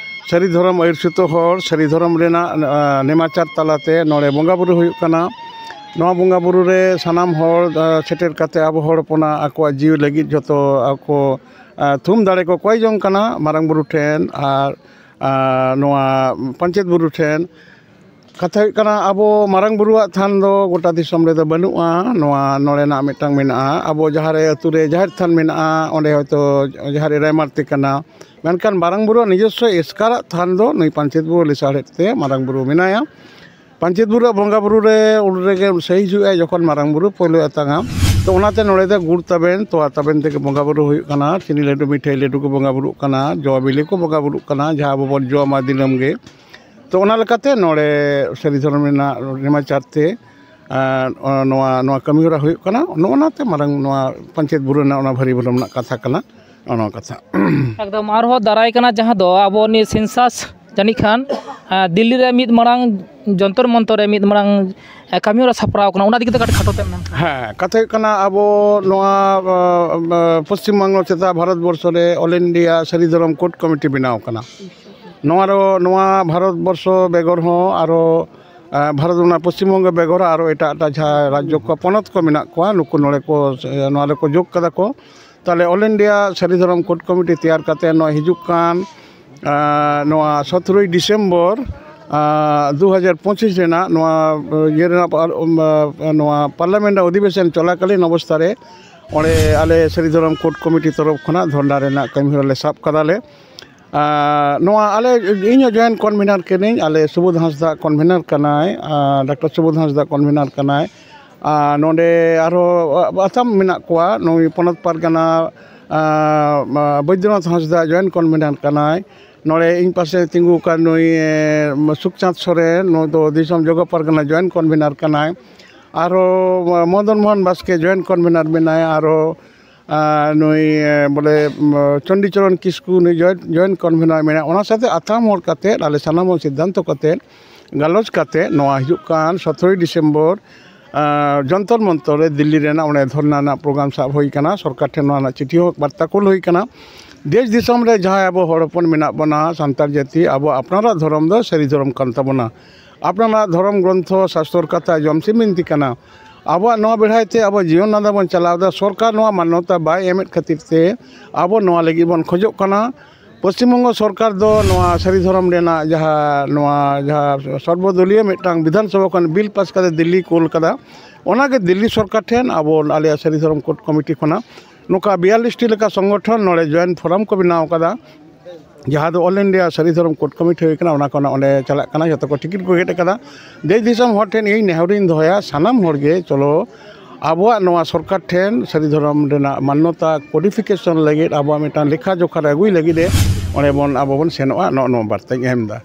ᱥᱟᱹᱨᱤ ᱫᱷᱚᱨᱚᱢ ᱟᱹᱭᱩᱨ ᱥᱩᱛᱩᱜ ᱦᱚᱲ, ᱥᱟᱹᱨᱤ ᱫᱷᱚᱨᱚᱢ ᱨᱮᱱᱟᱜ, ᱟ, ᱱᱮᱢᱟᱪᱟᱨ ᱛᱟᱞᱟᱛᱮ ᱱᱚᱰᱮ ᱵᱚᱸᱜᱟ ᱵᱩᱨᱩ ᱦᱩᱭᱩᱜ ᱠᱟᱱᱟ᱾ ᱱᱚᱣᱟ ᱵᱚᱸᱜᱟ ᱵᱩᱨᱩ ᱨᱮ ᱥᱟᱱᱟᱢ ᱦᱚᱲ, ᱟ, ᱥᱮᱴᱮᱨ ᱠᱟᱛᱮ ᱟᱵᱚ ᱦᱚᱲ ᱦᱚᱯᱚᱱᱟᱜ ᱟᱠᱚᱣᱟᱜ ᱡᱤᱣᱤ ᱞᱟᱹᱜᱤᱫ ᱡᱚᱛᱚ ᱟᱠᱚ, ᱟ, ᱛᱷᱩᱢ ᱫᱟᱲᱮ ᱠᱚ ᱠᱚᱭ ᱡᱚᱝ ᱠᱟᱱᱟ ᱢᱟᱨᱟᱝ ᱵᱩᱨᱩ ᱴᱷᱮᱱ ᱟᱨ, ᱟ, ᱱᱚᱣᱟ ᱯᱟᱧᱪᱮᱛ ᱵᱩᱨᱩ ᱴᱷᱮᱱ᱾ ᱠᱟᱛᱷᱟ ᱦᱩᱭᱩᱜ ᱠᱟᱱᱟ, ᱟᱵᱚ ᱢᱟᱨᱟᱝ ᱵᱩᱨᱩᱣᱟᱜ ᱛᱷᱟᱱ ᱫᱚ ᱜᱚᱴᱟ ᱫᱤᱥᱚᱢ ᱨᱮᱫᱚ ᱵᱟᱹᱱᱩᱜᱼᱟ᱾ ᱱᱚᱣᱟ ᱱᱚᱰᱮᱱᱟᱜ ᱢᱤᱫᱴᱟᱝ ᱢᱮᱱᱟᱜᱼᱟ᱾ ᱟᱵᱚ ᱡᱟᱦᱟᱸ ᱨᱮ ᱟᱹᱛᱩ ᱨᱮ ᱡᱟᱦᱮᱨ ᱛᱷᱟᱱ ᱢᱮᱱᱟᱜᱼᱟ, ᱚᱸᱰᱮ ᱦᱚᱭᱛᱳ ᱡᱟᱦᱟᱸ ᱨᱮ ᱨᱮᱢᱟᱨᱛᱤ ᱠᱟᱱᱟ, ᱢᱮᱱᱠᱷᱟᱱ ᱢᱟᱨᱟᱝ ᱵᱩᱨᱩᱣᱟᱜ ᱱᱤᱡᱚᱥᱥᱚ ᱮᱥᱠᱟᱨᱟᱜ ᱛᱷᱟᱱ ᱫᱚ ᱱᱩᱭ ᱯᱟᱧᱪᱮᱛ ᱵᱩᱨᱩ ᱞᱮᱥᱟᱲᱦᱮᱫ ᱛᱮ ᱢᱟᱨᱟᱝ ᱵᱩᱨᱩ ᱢᱮᱱᱟᱭᱟ᱾ ᱯᱟᱧᱪᱮᱛ ᱵᱩᱨᱩᱣᱟᱜ ᱵᱚᱸᱜᱟ ᱵᱩᱨᱩ ᱨᱮ ᱩᱱ ᱨᱮᱜᱮ ᱥᱟᱹᱦᱤ ᱦᱤᱡᱩᱜᱼᱟ, ᱡᱚᱠᱷᱚᱱ ᱢᱟᱨᱟᱝ ᱵᱩᱨᱩ ᱯᱳᱭᱞᱳ ᱟᱛᱟᱝᱟ᱾ ᱛᱚ, ᱚᱱᱟᱛᱮ ᱱᱚᱰᱮ ᱫᱚ ᱜᱩᱲ ᱛᱟᱵᱮᱱ, ᱛᱚᱣᱟ ᱛᱟᱵᱮᱱ ᱛᱮᱜᱮ ᱵᱚᱸᱜᱟ ᱵᱩᱨᱩ ᱦᱩᱭᱩᱜ ᱠᱟᱱᱟ, ᱪᱤᱱᱤ ᱞᱟᱹᱰᱩ, ᱢᱤᱴᱷᱟᱹᱭ ᱞᱟᱹᱰᱩ ᱠᱚ ᱵᱚᱸᱜᱟ ᱵᱩᱨᱩᱜ ᱠᱟᱱᱟ, ᱡᱚ ᱵᱤᱞᱤ ᱠᱚ ᱵᱚᱸᱜᱟ ᱵᱩᱨᱩᱜ ᱠᱟᱱᱟ, ᱡᱟᱦᱟᱸ ᱟᱵᱚ ᱵᱚᱱ ᱡᱚᱢᱟ ᱫᱤᱱᱟᱹᱢ ᱜᱮ᱾ ᱛᱚ, ᱚᱱᱟ ᱞᱮᱠᱟᱛᱮ ᱱᱚᱰᱮ ᱥᱟᱹᱨᱤ ᱫᱷᱚᱨᱚᱢ ᱨᱮᱱᱟᱜ ᱱᱮᱢᱟᱪᱟᱨ ᱛᱮ, ᱟᱨ, ᱱᱚᱣᱟ, ᱱᱚᱣᱟ ᱠᱟᱹᱢᱤ ᱦᱚᱨᱟ ᱦᱩᱭᱩᱜ ᱠᱟᱱᱟ᱾ ᱱᱚᱜᱼᱚ ᱱᱟᱛᱮ ᱢᱟᱨᱟᱝ ᱱᱚᱣᱟ ᱯᱟᱧᱪᱮᱛ ᱵᱩᱨᱩ ᱨᱮᱱᱟᱜ ᱚᱱᱟ ᱵᱷᱟᱹᱨᱤ ᱵᱚᱞᱚᱱ ᱨᱮᱱᱟᱜ ᱠᱟᱛᱷᱟ ᱠᱟᱱᱟ, ᱱᱚᱜᱼᱚ ᱱᱚᱣᱟ ᱠᱟᱛᱷᱟ᱾ ᱮᱠᱫᱚᱢ᱾ ᱟᱨᱦᱚᱸ ᱫᱟᱨᱟᱭ ᱠᱟᱱᱟ ᱡᱟᱦᱟᱸ ᱫᱚ ᱟᱵᱚ ᱱᱤᱭᱟᱹ ᱥᱮᱱᱥᱟᱥ ᱡᱟᱹᱱᱤᱡ ᱠᱷᱟᱱ, ᱟᱸ, ᱫᱤᱞᱞᱤ ᱨᱮ ᱢᱤᱫ ᱢᱟᱨᱟᱝ ᱡᱚᱱᱛᱚᱨ ᱢᱚᱱᱛᱚᱨ ᱨᱮ ᱢᱤᱫ ᱢᱟᱨᱟᱝ, ᱟᱸ, ᱠᱟᱹᱢᱤ ᱦᱚᱨᱟ ᱥᱟᱯᱲᱟᱣ ᱠᱟᱱᱟ, ᱚᱱᱟ ᱤᱫᱤ ᱠᱟᱛᱮ ᱠᱟᱹᱴᱤᱡ ᱠᱷᱟᱴᱚ ᱛᱮ ᱢᱮᱱ᱾ ᱦᱮᱸ, ᱠᱟᱛᱷᱟ ᱦᱩᱭᱩᱜ ᱠᱟᱱᱟ, ᱟᱵᱚ ᱱᱚᱣᱟ, ᱟ, ᱟ, ᱯᱚᱥᱪᱤᱢ ᱵᱟᱝᱞᱟ ᱪᱮᱛᱟ ᱵᱷᱟᱨᱚᱛ ᱵᱚᱨᱥᱚ ᱨᱮ ᱚᱞ ᱤᱱᱰᱤᱭᱟ ᱥᱟᱹᱨᱤ ᱫᱷᱚᱨᱚᱢ ᱠᱳᱰ ᱠᱚᱢᱤᱴᱤ ᱵᱮᱱᱟᱣ ᱠᱟᱱᱟ᱾ ᱱᱚᱣᱟ ᱨᱮ, ᱱᱚᱣᱟ ᱵᱷᱟᱨᱚᱛ ᱵᱚᱨᱥᱚ ᱵᱮᱜᱚᱨ ᱦᱚᱸ ᱟᱨᱚ, ᱟ, ᱵᱷᱟᱨᱚᱛ, ᱚᱱᱟ ᱯᱚᱥᱪᱤᱢ ᱵᱚᱝᱜᱚ ᱵᱮᱜᱚᱨ ᱟᱨᱚ ᱮᱴᱟᱜ ᱮᱴᱟᱜ ᱡᱟᱦᱟᱸ ᱨᱟᱡᱽᱡᱚ ᱠᱚ, ᱯᱚᱱᱚᱛ ᱠᱚ ᱢᱮᱱᱟᱜ ᱠᱚᱣᱟ, ᱱᱩᱠᱩ ᱱᱚᱰᱮ ᱠᱚ, ᱱᱚᱣᱟ ᱨᱮᱠᱚ ᱡᱳᱜᱽ ᱠᱟᱫᱟ ᱠᱚ᱾ ᱛᱟᱦᱞᱮ ᱚᱞ ᱤᱱᱰᱤᱭᱟ ᱥᱟᱹᱨᱤ ᱫᱷᱚᱨᱚᱢ ᱠᱳᱰ ᱠᱚᱢᱤᱴᱤ ᱛᱮᱭᱟᱨ ᱠᱟᱛᱮ ᱱᱚᱣᱟ ᱦᱤᱡᱩᱜ ᱠᱟᱱ, ᱟ, ᱱᱚᱣᱟ ᱥᱚᱛᱨᱚᱭ ᱰᱤᱥᱮᱢᱵᱚᱨ, ᱟ, ᱫᱩ ᱦᱟᱡᱟᱨ ᱯᱚᱸᱪᱤᱥ ᱨᱮᱱᱟᱜ ᱱᱚᱣᱟ, ᱤᱭᱟᱹ ᱨᱮᱱᱟᱜ, ᱟ, ᱱᱚᱣᱟ ᱯᱟᱨᱞᱟᱢᱮᱱᱴ ᱨᱮᱱᱟᱜ ᱚᱫᱷᱤᱵᱮᱥᱚᱱ ᱪᱚᱞᱟᱠᱟᱞᱤᱱ ᱚᱵᱚᱥᱛᱷᱟ ᱨᱮ ᱚᱸᱰᱮ ᱟᱞᱮ ᱥᱟᱹᱨᱤ ᱫᱷᱚᱨᱚᱢ ᱠᱳᱰ ᱠᱚᱢᱤᱴᱤ ᱛᱚᱨᱚᱯ ᱠᱷᱚᱱᱟᱜ ᱫᱷᱚᱨᱱᱟ ᱨᱮᱱᱟᱜ ᱠᱟᱹᱢᱤ ᱦᱚᱨᱟ ᱞᱮ ᱥᱟᱵ ᱠᱟᱫᱟᱞᱮ᱾ ᱟᱨ ᱱᱚᱣᱟ ᱟᱞᱮ, ᱤᱧ ᱦᱚᱸ ᱡᱚᱭᱮᱱᱴ ᱠᱚᱱᱵᱷᱮᱱᱟᱨ ᱠᱟᱹᱱᱟᱹᱧ, ᱟᱞᱮ ᱥᱩᱵᱳᱫᱷ ᱦᱟᱸᱥᱫᱟ ᱠᱚᱱᱵᱷᱮᱱᱟᱨ ᱠᱟᱱᱟᱭ, ᱟᱨ ᱰᱟᱠᱛᱟᱨ ᱥᱩᱵᱳᱫᱷ ᱦᱟᱸᱥᱫᱟ ᱠᱚᱱᱵᱷᱮᱱᱟᱨ ᱠᱟᱱᱟᱭ᱾ ᱟᱨ ᱱᱚᱰᱮ ᱟᱨᱦᱚᱸ ᱟᱥᱟᱢ ᱢᱮᱱᱟᱜ ᱠᱚᱣᱟ, ᱱᱩᱭ ᱯᱚᱱᱚᱛ ᱯᱟᱨᱜᱟᱱᱟ, ᱟᱨ, ᱵᱳᱭᱫᱚᱱᱟᱛᱷ ᱦᱟᱸᱥᱫᱟ ᱡᱚᱭᱮᱱᱴ ᱠᱚᱱᱵᱷᱮᱱᱟᱨ ᱠᱟᱱᱟᱭ᱾ ᱱᱚᱰᱮ ᱤᱧ ᱯᱟᱥᱮ ᱛᱤᱸᱜᱩ ᱟᱠᱟᱱ ᱱᱩᱭ, ᱮ, ᱥᱩᱠᱪᱟᱸᱫᱽ ᱥᱚᱨᱮᱱ, ᱱᱩᱭ ᱫᱚ ᱫᱤᱥᱚᱢ ᱡᱚᱜᱚ ᱯᱟᱨᱜᱟᱱᱟ ᱡᱚᱭᱮᱱᱴ ᱠᱚᱱᱵᱷᱮᱱᱟᱨ ᱠᱟᱱᱟᱭ᱾ ᱟᱨᱦᱚᱸ ᱢᱚᱫᱚᱱ ᱢᱳᱦᱚᱱ ᱵᱟᱥᱠᱮ ᱡᱚᱭᱮᱱᱴ ᱠᱚᱱᱵᱷᱮᱱᱟᱨ ᱢᱮᱱᱟᱭᱟ, ᱟᱨᱦᱚᱸ ᱟᱨ ᱱᱩᱭ, ᱮ, ᱵᱚᱞᱮ, ᱩᱢ, ᱪᱚᱱᱰᱤᱪᱚᱨᱚᱱ ᱠᱤᱥᱠᱩ, ᱱᱩᱭ ᱡᱚᱭᱮᱱᱴ, ᱡᱚᱭᱮᱱᱴ ᱠᱚᱱᱵᱷᱮᱱᱟᱨ ᱢᱮᱱᱟᱭᱟ᱾ ᱚᱱᱟ ᱥᱟᱶᱛᱮ ᱟᱛᱷᱟᱢ ᱦᱚᱲ ᱠᱟᱛᱮᱫ ᱟᱞᱮ ᱥᱟᱱᱟᱢ ᱦᱚᱲ ᱥᱤᱫᱽᱫᱷᱟᱱᱛᱚ ᱠᱟᱛᱮᱫ ᱜᱟᱞᱚᱪ ᱠᱟᱛᱮ ᱱᱚᱣᱟ ᱦᱤᱡᱩᱜ ᱠᱟᱱ ᱥᱚᱛᱨᱚᱭ ᱰᱤᱥᱮᱢᱵᱚᱨ ᱟᱨ ᱡᱚᱱᱛᱚᱨ ᱢᱚᱱᱛᱚᱨ ᱨᱮ ᱫᱤᱞᱞᱤ ᱨᱮᱱᱟᱜ ᱚᱸᱰᱮ ᱫᱷᱚᱨᱱᱟ ᱨᱮᱱᱟᱜ ᱯᱨᱳᱜᱨᱟᱢ ᱥᱟᱵ ᱦᱩᱭ ᱠᱟᱱᱟ᱾ ᱥᱚᱨᱠᱟᱨ ᱴᱷᱮᱱ ᱱᱚᱣᱟ ᱨᱮᱱᱟᱜ ᱪᱤᱴᱷᱤ ᱦᱚᱸ ᱵᱟᱨᱛᱟ ᱠᱩᱞ ᱦᱩᱭ ᱠᱟᱱᱟ᱾ ᱫᱮᱥ ᱫᱤᱥᱚᱢ ᱨᱮ ᱡᱟᱦᱟᱸᱭ ᱟᱵᱚ ᱦᱚᱲ ᱦᱚᱯᱚᱱ ᱢᱮᱱᱟᱜ ᱵᱚᱱᱟ, ᱥᱟᱱᱛᱟᱲ ᱡᱟᱹᱛᱤ, ᱟᱵᱚ ᱟᱯᱱᱟᱨᱟᱜ ᱫᱷᱚᱨᱚᱢ ᱫᱚ ᱥᱟᱹᱨᱤ ᱫᱷᱚᱨᱚᱢ ᱠᱟᱱ ᱛᱟᱵᱚᱱᱟ᱾ ᱟᱯᱱᱟᱨᱟᱜ ᱫᱷᱚᱨᱚᱢ ᱜᱨᱚᱱᱛᱷᱚ ᱥᱟᱥᱛᱚᱨ ᱠᱟᱛᱷᱟ ᱡᱚᱢ ᱥᱤᱢ ᱵᱤᱱᱛᱤ ᱠᱟᱱᱟ᱾ ᱟᱵᱚᱣᱟᱜ ᱱᱚᱣᱟ ᱵᱮᱲᱦᱟᱭ ᱛᱮ ᱟᱵᱚ ᱡᱤᱭᱚᱱ ᱱᱟᱫᱟ ᱵᱚᱱ ᱪᱟᱞᱟᱣ ᱮᱫᱟ᱾ ᱥᱚᱨᱠᱟᱨ ᱱᱚᱣᱟ ᱢᱟᱱᱱᱚᱛᱟ ᱵᱟᱭ ᱮᱢᱮᱫ ᱠᱷᱟᱹᱛᱤᱨ ᱛᱮ ᱟᱵᱚ ᱱᱚᱣᱟ ᱞᱟᱹᱜᱤᱫ ᱵᱚᱱ ᱠᱷᱚᱡᱚᱜ ᱠᱟᱱᱟ᱾ ᱯᱚᱥᱪᱤᱢ ᱵᱚᱝᱜᱚ ᱥᱚᱨᱠᱟᱨ ᱫᱚ ᱱᱚᱣᱟ ᱥᱟᱹᱨᱤ ᱫᱷᱚᱨᱚᱢ ᱨᱮᱱᱟᱜ ᱡᱟᱦᱟᱸ, ᱱᱚᱣᱟ ᱡᱟᱦᱟᱸ ᱥᱚᱨᱵᱚᱫᱚᱞᱤᱭᱚ ᱢᱤᱫᱴᱟᱝ ᱵᱤᱫᱷᱟᱱ ᱥᱚᱵᱷᱟ ᱠᱷᱚᱱ ᱵᱤᱞ ᱯᱟᱥ ᱠᱟᱛᱮ ᱫᱤᱞᱞᱤ ᱠᱳᱞ ᱠᱟᱫᱟ, ᱚᱱᱟᱜᱮ ᱫᱤᱞᱞᱤ ᱥᱚᱨᱠᱟᱨ ᱴᱷᱮᱱ ᱟᱵᱚ ᱟᱞᱮᱭᱟᱜ ᱥᱟᱹᱨᱤ ᱫᱷᱚᱨᱚᱢ ᱠᱳᱰ ᱠᱚᱢᱤᱴᱤ ᱠᱷᱚᱱᱟᱜ ᱱᱚᱝᱠᱟ ᱵᱤᱭᱟᱞᱞᱤᱥ ᱴᱤ ᱞᱮᱠᱟ ᱥᱚᱝᱜᱚᱴᱷᱚᱱ ᱱᱚᱰᱮ ᱡᱚᱭᱮᱱᱴ ᱯᱷᱳᱨᱟᱢ ᱠᱚ ᱵᱮᱱᱟᱣ ᱠᱟᱫᱟ, ᱡᱟᱦᱟᱸ ᱫᱚ ᱚᱞ ᱤᱱᱰᱤᱭᱟ ᱥᱟᱹᱨᱤ ᱫᱷᱚᱨᱚᱢ ᱠᱳᱰ ᱠᱚᱢᱤᱴᱤ ᱦᱩᱭ ᱠᱟᱱᱟ, ᱚᱱᱟ ᱠᱷᱚᱱᱟᱜ ᱚᱸᱰᱮ ᱪᱟᱞᱟᱜ ᱠᱟᱱᱟ, ᱡᱚᱛᱚ ᱠᱚ ᱴᱤᱠᱤᱴ ᱠᱚ ᱜᱮᱫ ᱠᱟᱫᱟ᱾ ᱫᱮᱥ ᱫᱤᱥᱚᱢ ᱦᱚᱲ ᱴᱷᱮᱱ ᱤᱧ ᱱᱮᱦᱚᱨᱤᱧ ᱫᱚᱦᱚᱭᱟ, ᱥᱟᱱᱟᱢ ᱦᱚᱲ ᱜᱮ ᱪᱚᱞᱚ ᱟᱵᱚᱣᱟᱜ ᱱᱚᱣᱟ ᱥᱚᱨᱠᱟᱨ ᱴᱷᱮᱱ ᱥᱟᱹᱨᱤ ᱫᱷᱚᱨᱚᱢ ᱨᱮᱱᱟᱜ ᱢᱟᱱᱱᱚᱛᱟ ᱠᱳᱰᱤᱯᱷᱤᱠᱮᱥᱚᱱ ᱞᱟᱹᱜᱤᱫ ᱟᱵᱚᱣᱟᱜ ᱢᱤᱫᱴᱟᱝ ᱞᱮᱠᱷᱟ ᱡᱚᱠᱷᱟ ᱨᱮ ᱟᱹᱜᱩᱭ ᱞᱟᱹᱜᱤᱫ ᱮ ᱚᱸᱰᱮ ᱵᱚᱱ, ᱟᱵᱚ ᱵᱚᱱ ᱥᱮᱱᱚᱜᱼᱟ, ᱱᱚᱜᱼᱚ ᱱᱚᱣᱟ ᱵᱟᱨᱛᱟᱧ ᱮᱢ ᱮᱫᱟ᱾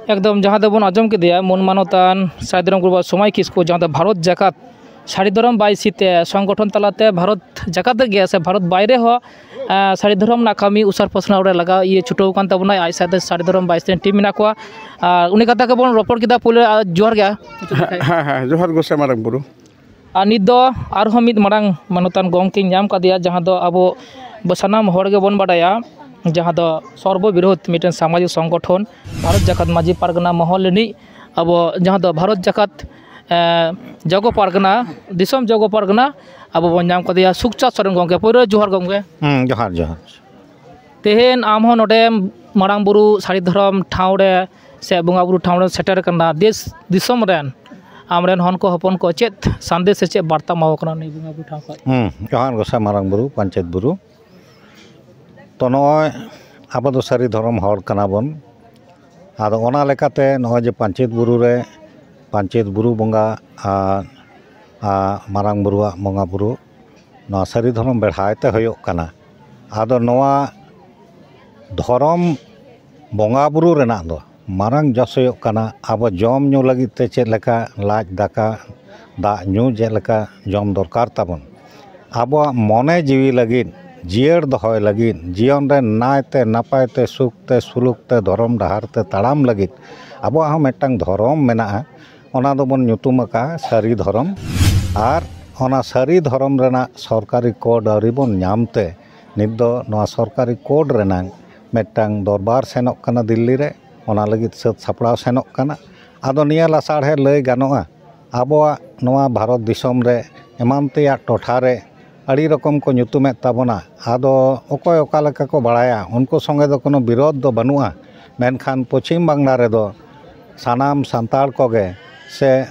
ᱮᱠᱫᱚᱢ, ᱡᱟᱦᱟᱸ ᱫᱚᱵᱚᱱ ᱟᱸᱡᱚᱢ ᱠᱮᱫᱮᱭᱟ ᱢᱟᱹᱱ ᱢᱟᱱᱚᱛᱟᱱ ᱥᱟᱹᱨᱤ ᱫᱷᱚᱨᱚᱢ ᱜᱩᱨᱩ ᱵᱟᱵᱟ ᱥᱚᱢᱟᱭ ᱠᱤᱥᱠᱩ, ᱡᱟᱦᱟᱸ ᱫᱚ ᱵᱷᱟᱨᱚᱛ ᱡᱟᱠᱟᱛ ᱥᱟᱹᱨᱤ ᱫᱷᱚᱨᱚᱢ ᱵᱟᱭᱥᱤ ᱛᱮ ᱥᱚᱝᱜᱚᱴᱷᱚᱱ ᱛᱟᱞᱟᱛᱮ ᱵᱷᱟᱨᱚᱛ ᱡᱟᱠᱟᱛ ᱨᱮᱜᱮ ᱥᱮ ᱵᱷᱟᱨᱚᱛ ᱵᱟᱭᱨᱮ ᱦᱚᱸ, ᱮᱸ, ᱥᱟᱹᱨᱤ ᱫᱷᱚᱨᱚᱢ ᱨᱮᱱᱟᱜ ᱠᱟᱹᱢᱤ ᱩᱥᱟᱹᱨ ᱯᱟᱥᱱᱟᱣ ᱨᱮ ᱞᱟᱜᱟᱣ ᱤᱭᱟᱹ ᱪᱷᱩᱴᱟᱹᱣ ᱟᱠᱟᱱ ᱛᱟᱵᱚᱱᱟᱭ᱾ ᱟᱡ ᱥᱟᱶᱛᱮ ᱥᱟᱹᱨᱤ ᱫᱷᱚᱨᱚᱢ ᱵᱟᱭᱥᱤ ᱨᱮᱱ ᱴᱤᱢ ᱢᱮᱱᱟᱜ ᱠᱚᱣᱟ᱾ ᱟᱨ ᱩᱱᱤ ᱠᱟᱛᱷᱟ ᱜᱮᱵᱚᱱ ᱨᱚᱯᱚᱲ ᱠᱮᱫᱟ ᱯᱳᱭᱞᱳ᱾ ᱟᱨ ᱡᱚᱦᱟᱨ ᱜᱮ᱾ ᱦᱮᱸ, ᱦᱮᱸ, ᱡᱚᱦᱟᱨ ᱜᱚᱸᱥᱟᱭ ᱢᱟᱨᱟᱝ ᱵᱩᱨᱩ᱾ ᱟᱨ ᱱᱤᱛ ᱫᱚ ᱟᱨᱦᱚᱸ ᱢᱤᱫ ᱢᱟᱨᱟᱝ ᱢᱟᱱᱚᱛᱟᱱ ᱜᱚᱢᱠᱮᱧ ᱧᱟᱢ ᱠᱟᱫᱮᱭᱟ, ᱡᱟᱦᱟᱸ ᱫᱚ ᱟᱵᱚ ᱥᱟᱱᱟᱢ ᱦᱚᱲ ᱜᱮᱵᱚᱱ ᱵᱟᱰᱟᱭᱟ, ᱡᱟᱦᱟᱸ ᱫᱚ ᱥᱚᱨᱵᱚ ᱵᱨᱤᱦᱚᱛ ᱢᱤᱫᱴᱮᱱ ᱥᱟᱢᱟᱡᱤᱠ ᱥᱚᱝᱜᱚᱴᱷᱚᱱ ᱵᱷᱟᱨᱚᱛ ᱡᱟᱠᱟᱛ ᱢᱟᱹᱡᱷᱤ ᱯᱟᱨᱜᱟᱱᱟ ᱢᱚᱦᱚᱞ ᱨᱤᱱᱤᱡ ᱟᱵᱚ ᱡᱟᱦᱟᱸ ᱫᱚ ᱵᱷᱟᱨᱚᱛ ᱡᱟᱠᱟᱛ, ᱮ, ᱡᱚᱜᱚ ᱯᱟᱨᱜᱟᱱᱟ, ᱫᱤᱥᱚᱢ ᱡᱚᱜᱚ ᱯᱟᱨᱜᱟᱱᱟ ᱟᱵᱚ ᱵᱚᱱ ᱧᱟᱢ ᱠᱟᱫᱮᱭᱟ, ᱥᱩᱠᱪᱟᱸᱫᱽ ᱥᱚᱨᱮᱱ ᱜᱚᱢᱠᱮ᱾ ᱯᱳᱭᱞᱳ ᱡᱚᱦᱟᱨ ᱜᱚᱢᱠᱮ᱾ ᱦᱩᱸ, ᱡᱚᱦᱟᱨ, ᱡᱚᱦᱟᱨ᱾ ᱛᱮᱦᱮᱧ ᱟᱢ ᱦᱚᱸ ᱱᱚᱰᱮ ᱢᱟᱨᱟᱝ ᱵᱩᱨᱩ ᱥᱟᱹᱨᱤ ᱫᱷᱚᱨᱚᱢ ᱴᱷᱟᱶ ᱨᱮ ᱥᱮ ᱵᱚᱸᱜᱟ ᱵᱩᱨᱩ ᱴᱷᱟᱶ ᱨᱮᱢ ᱥᱮᱴᱮᱨ ᱟᱠᱟᱱᱟ᱾ ᱫᱮᱥ ᱫᱤᱥᱚᱢ ᱨᱮᱱ ᱟᱢᱨᱮᱱ ᱦᱚᱱ ᱠᱚ ᱦᱚᱯᱚᱱ ᱠᱚ ᱪᱮᱫ ᱥᱟᱸᱫᱮᱥ ᱥᱮ ᱪᱮᱫ ᱵᱟᱨᱛᱟ ᱮᱢᱟᱣ ᱠᱟᱱᱟ ᱱᱩᱭ ᱵᱚᱸᱜᱟ ᱵᱩᱨᱩ ᱴᱷᱟᱶ ᱠᱷᱚᱱ? ᱦᱩᱸ, ᱡᱚᱦᱟᱨ ᱜᱚᱸᱥᱟᱭ ᱢᱟᱨᱟᱝ ᱵᱩᱨᱩ, ᱯᱟᱧᱪᱮᱛ ᱵᱩᱨᱩ᱾ ᱛᱚ, ᱱᱚᱜᱼᱚᱭ ᱟᱵᱚ ᱫᱚ ᱥᱟᱹᱨᱤ ᱫᱷᱚᱨᱚᱢ ᱦᱚᱲ ᱠᱟᱱᱟ ᱵᱚᱱ᱾ ᱟᱫᱚ ᱚᱱᱟ ᱞᱮᱠᱟᱛᱮ ᱱᱚᱜᱼᱚᱭ ᱡᱮ ᱯᱟᱧᱪᱮᱛ ᱵᱩᱨᱩ ᱨᱮ, ᱯᱟᱧᱪᱮᱛ ᱵᱩᱨᱩ ᱵᱚᱸᱜᱟ ᱟᱨ, ᱟᱨ ᱢᱟᱨᱟᱝ ᱵᱩᱨᱩᱣᱟᱜ ᱵᱚᱸᱜᱟ ᱵᱩᱨᱩ, ᱱᱚᱣᱟ ᱥᱟᱹᱨᱤ ᱫᱷᱚᱨᱚᱢ ᱵᱮᱲᱦᱟᱭ ᱛᱮ ᱦᱩᱭᱩᱜ ᱠᱟᱱᱟ᱾ ᱟᱫᱚ ᱱᱚᱣᱟ ᱫᱷᱚᱨᱚᱢ ᱵᱚᱸᱜᱟ ᱵᱩᱨᱩ ᱨᱮᱱᱟᱜ ᱫᱚ ᱢᱟᱨᱟᱝ ᱡᱚᱥ ᱦᱩᱭᱩᱜ ᱠᱟᱱᱟ, ᱟᱵᱚ ᱡᱚᱢ ᱧᱩ ᱞᱟᱹᱜᱤᱫ ᱛᱮ ᱪᱮᱫ ᱞᱮᱠᱟ ᱞᱟᱡ ᱫᱟᱠᱟ ᱫᱟᱜ ᱧᱩ ᱪᱮᱫ ᱞᱮᱠᱟ ᱡᱚᱢ ᱫᱚᱨᱠᱟᱨ ᱛᱟᱵᱚᱱ, ᱟᱵᱚᱣᱟᱜ ᱢᱚᱱᱮ ᱡᱤᱣᱤ ᱞᱟᱹᱜᱤᱫ ᱡᱤᱭᱟᱹᱲ ᱫᱚᱦᱚᱭ ᱞᱟᱹᱜᱤᱫ, ᱡᱤᱭᱚᱱ ᱨᱮ ᱱᱟᱭᱛᱮ ᱱᱟᱯᱟᱭᱛᱮ ᱥᱩᱠᱛᱮ ᱥᱩᱞᱩᱠᱛᱮ ᱫᱷᱚᱨᱚᱢ ᱰᱟᱦᱟᱨ ᱛᱮ ᱛᱟᱲᱟᱢ ᱞᱟᱹᱜᱤᱫ ᱟᱵᱚᱣᱟᱜ ᱦᱚᱸ ᱢᱤᱫᱴᱟᱝ ᱫᱷᱚᱨᱚᱢ ᱢᱮᱱᱟᱜᱼᱟ᱾ ᱚᱱᱟ ᱫᱚᱵᱚᱱ ᱧᱩᱛᱩᱢ ᱟᱠᱟᱫᱼᱟ ᱥᱟᱹᱨᱤ ᱫᱷᱚᱨᱚᱢ᱾ ᱟᱨ ᱚᱱᱟ ᱥᱟᱹᱨᱤ ᱫᱷᱚᱨᱚᱢ ᱨᱮᱱᱟᱜ ᱥᱚᱨᱠᱟᱨᱤ ᱠᱳᱰ ᱟᱹᱣᱨᱤ ᱵᱚᱱ ᱧᱟᱢ ᱛᱮ ᱱᱤᱛ ᱫᱚ ᱱᱚᱣᱟ ᱥᱚᱨᱠᱟᱨᱤ ᱠᱳᱰ ᱨᱮᱱᱟᱜ ᱢᱤᱫᱴᱟᱝ ᱫᱚᱨᱵᱟᱨ ᱥᱮᱱᱚᱜ ᱠᱟᱱᱟ ᱫᱤᱞᱞᱤ ᱨᱮ, ᱚᱱᱟ ᱞᱟᱹᱜᱤᱫ ᱥᱟᱹᱛ ᱥᱟᱯᱲᱟᱣ ᱥᱮᱱᱚᱜ ᱠᱟᱱᱟ᱾ ᱟᱫᱚ ᱱᱤᱭᱟᱹ ᱞᱟᱥᱟᱲᱦᱮᱫ ᱞᱟᱹᱭ ᱜᱟᱱᱚᱜᱼᱟ, ᱟᱵᱚᱣᱟᱜ ᱱᱚᱣᱟ ᱵᱷᱟᱨᱚᱛ ᱫᱤᱥᱚᱢ ᱨᱮ ᱮᱢᱟᱱ ᱛᱮᱭᱟᱜ ᱴᱚᱴᱷᱟ ᱨᱮ ᱟᱹᱰᱤ ᱨᱚᱠᱚᱢ ᱠᱚ ᱧᱩᱛᱩᱢᱮᱫ ᱛᱟᱵᱚᱱᱟ᱾ ᱟᱫᱚ ᱚᱠᱚᱭ ᱚᱠᱟ ᱞᱮᱠᱟ ᱠᱚ ᱵᱟᱲᱟᱭᱟ, ᱩᱱᱠᱩ ᱥᱚᱸᱜᱮ ᱫᱚ ᱠᱳᱱᱳ ᱵᱤᱨᱳᱫᱷ ᱫᱚ ᱵᱟᱹᱱᱩᱜᱼᱟ᱾ ᱢᱮᱱᱠᱷᱟᱱ ᱯᱚᱪᱷᱤᱢ ᱵᱟᱝᱞᱟ ᱨᱮᱫᱚ ᱥᱟᱱᱟᱢ ᱥᱟᱱᱛᱟᱲ ᱠᱚᱜᱮ ᱥᱮ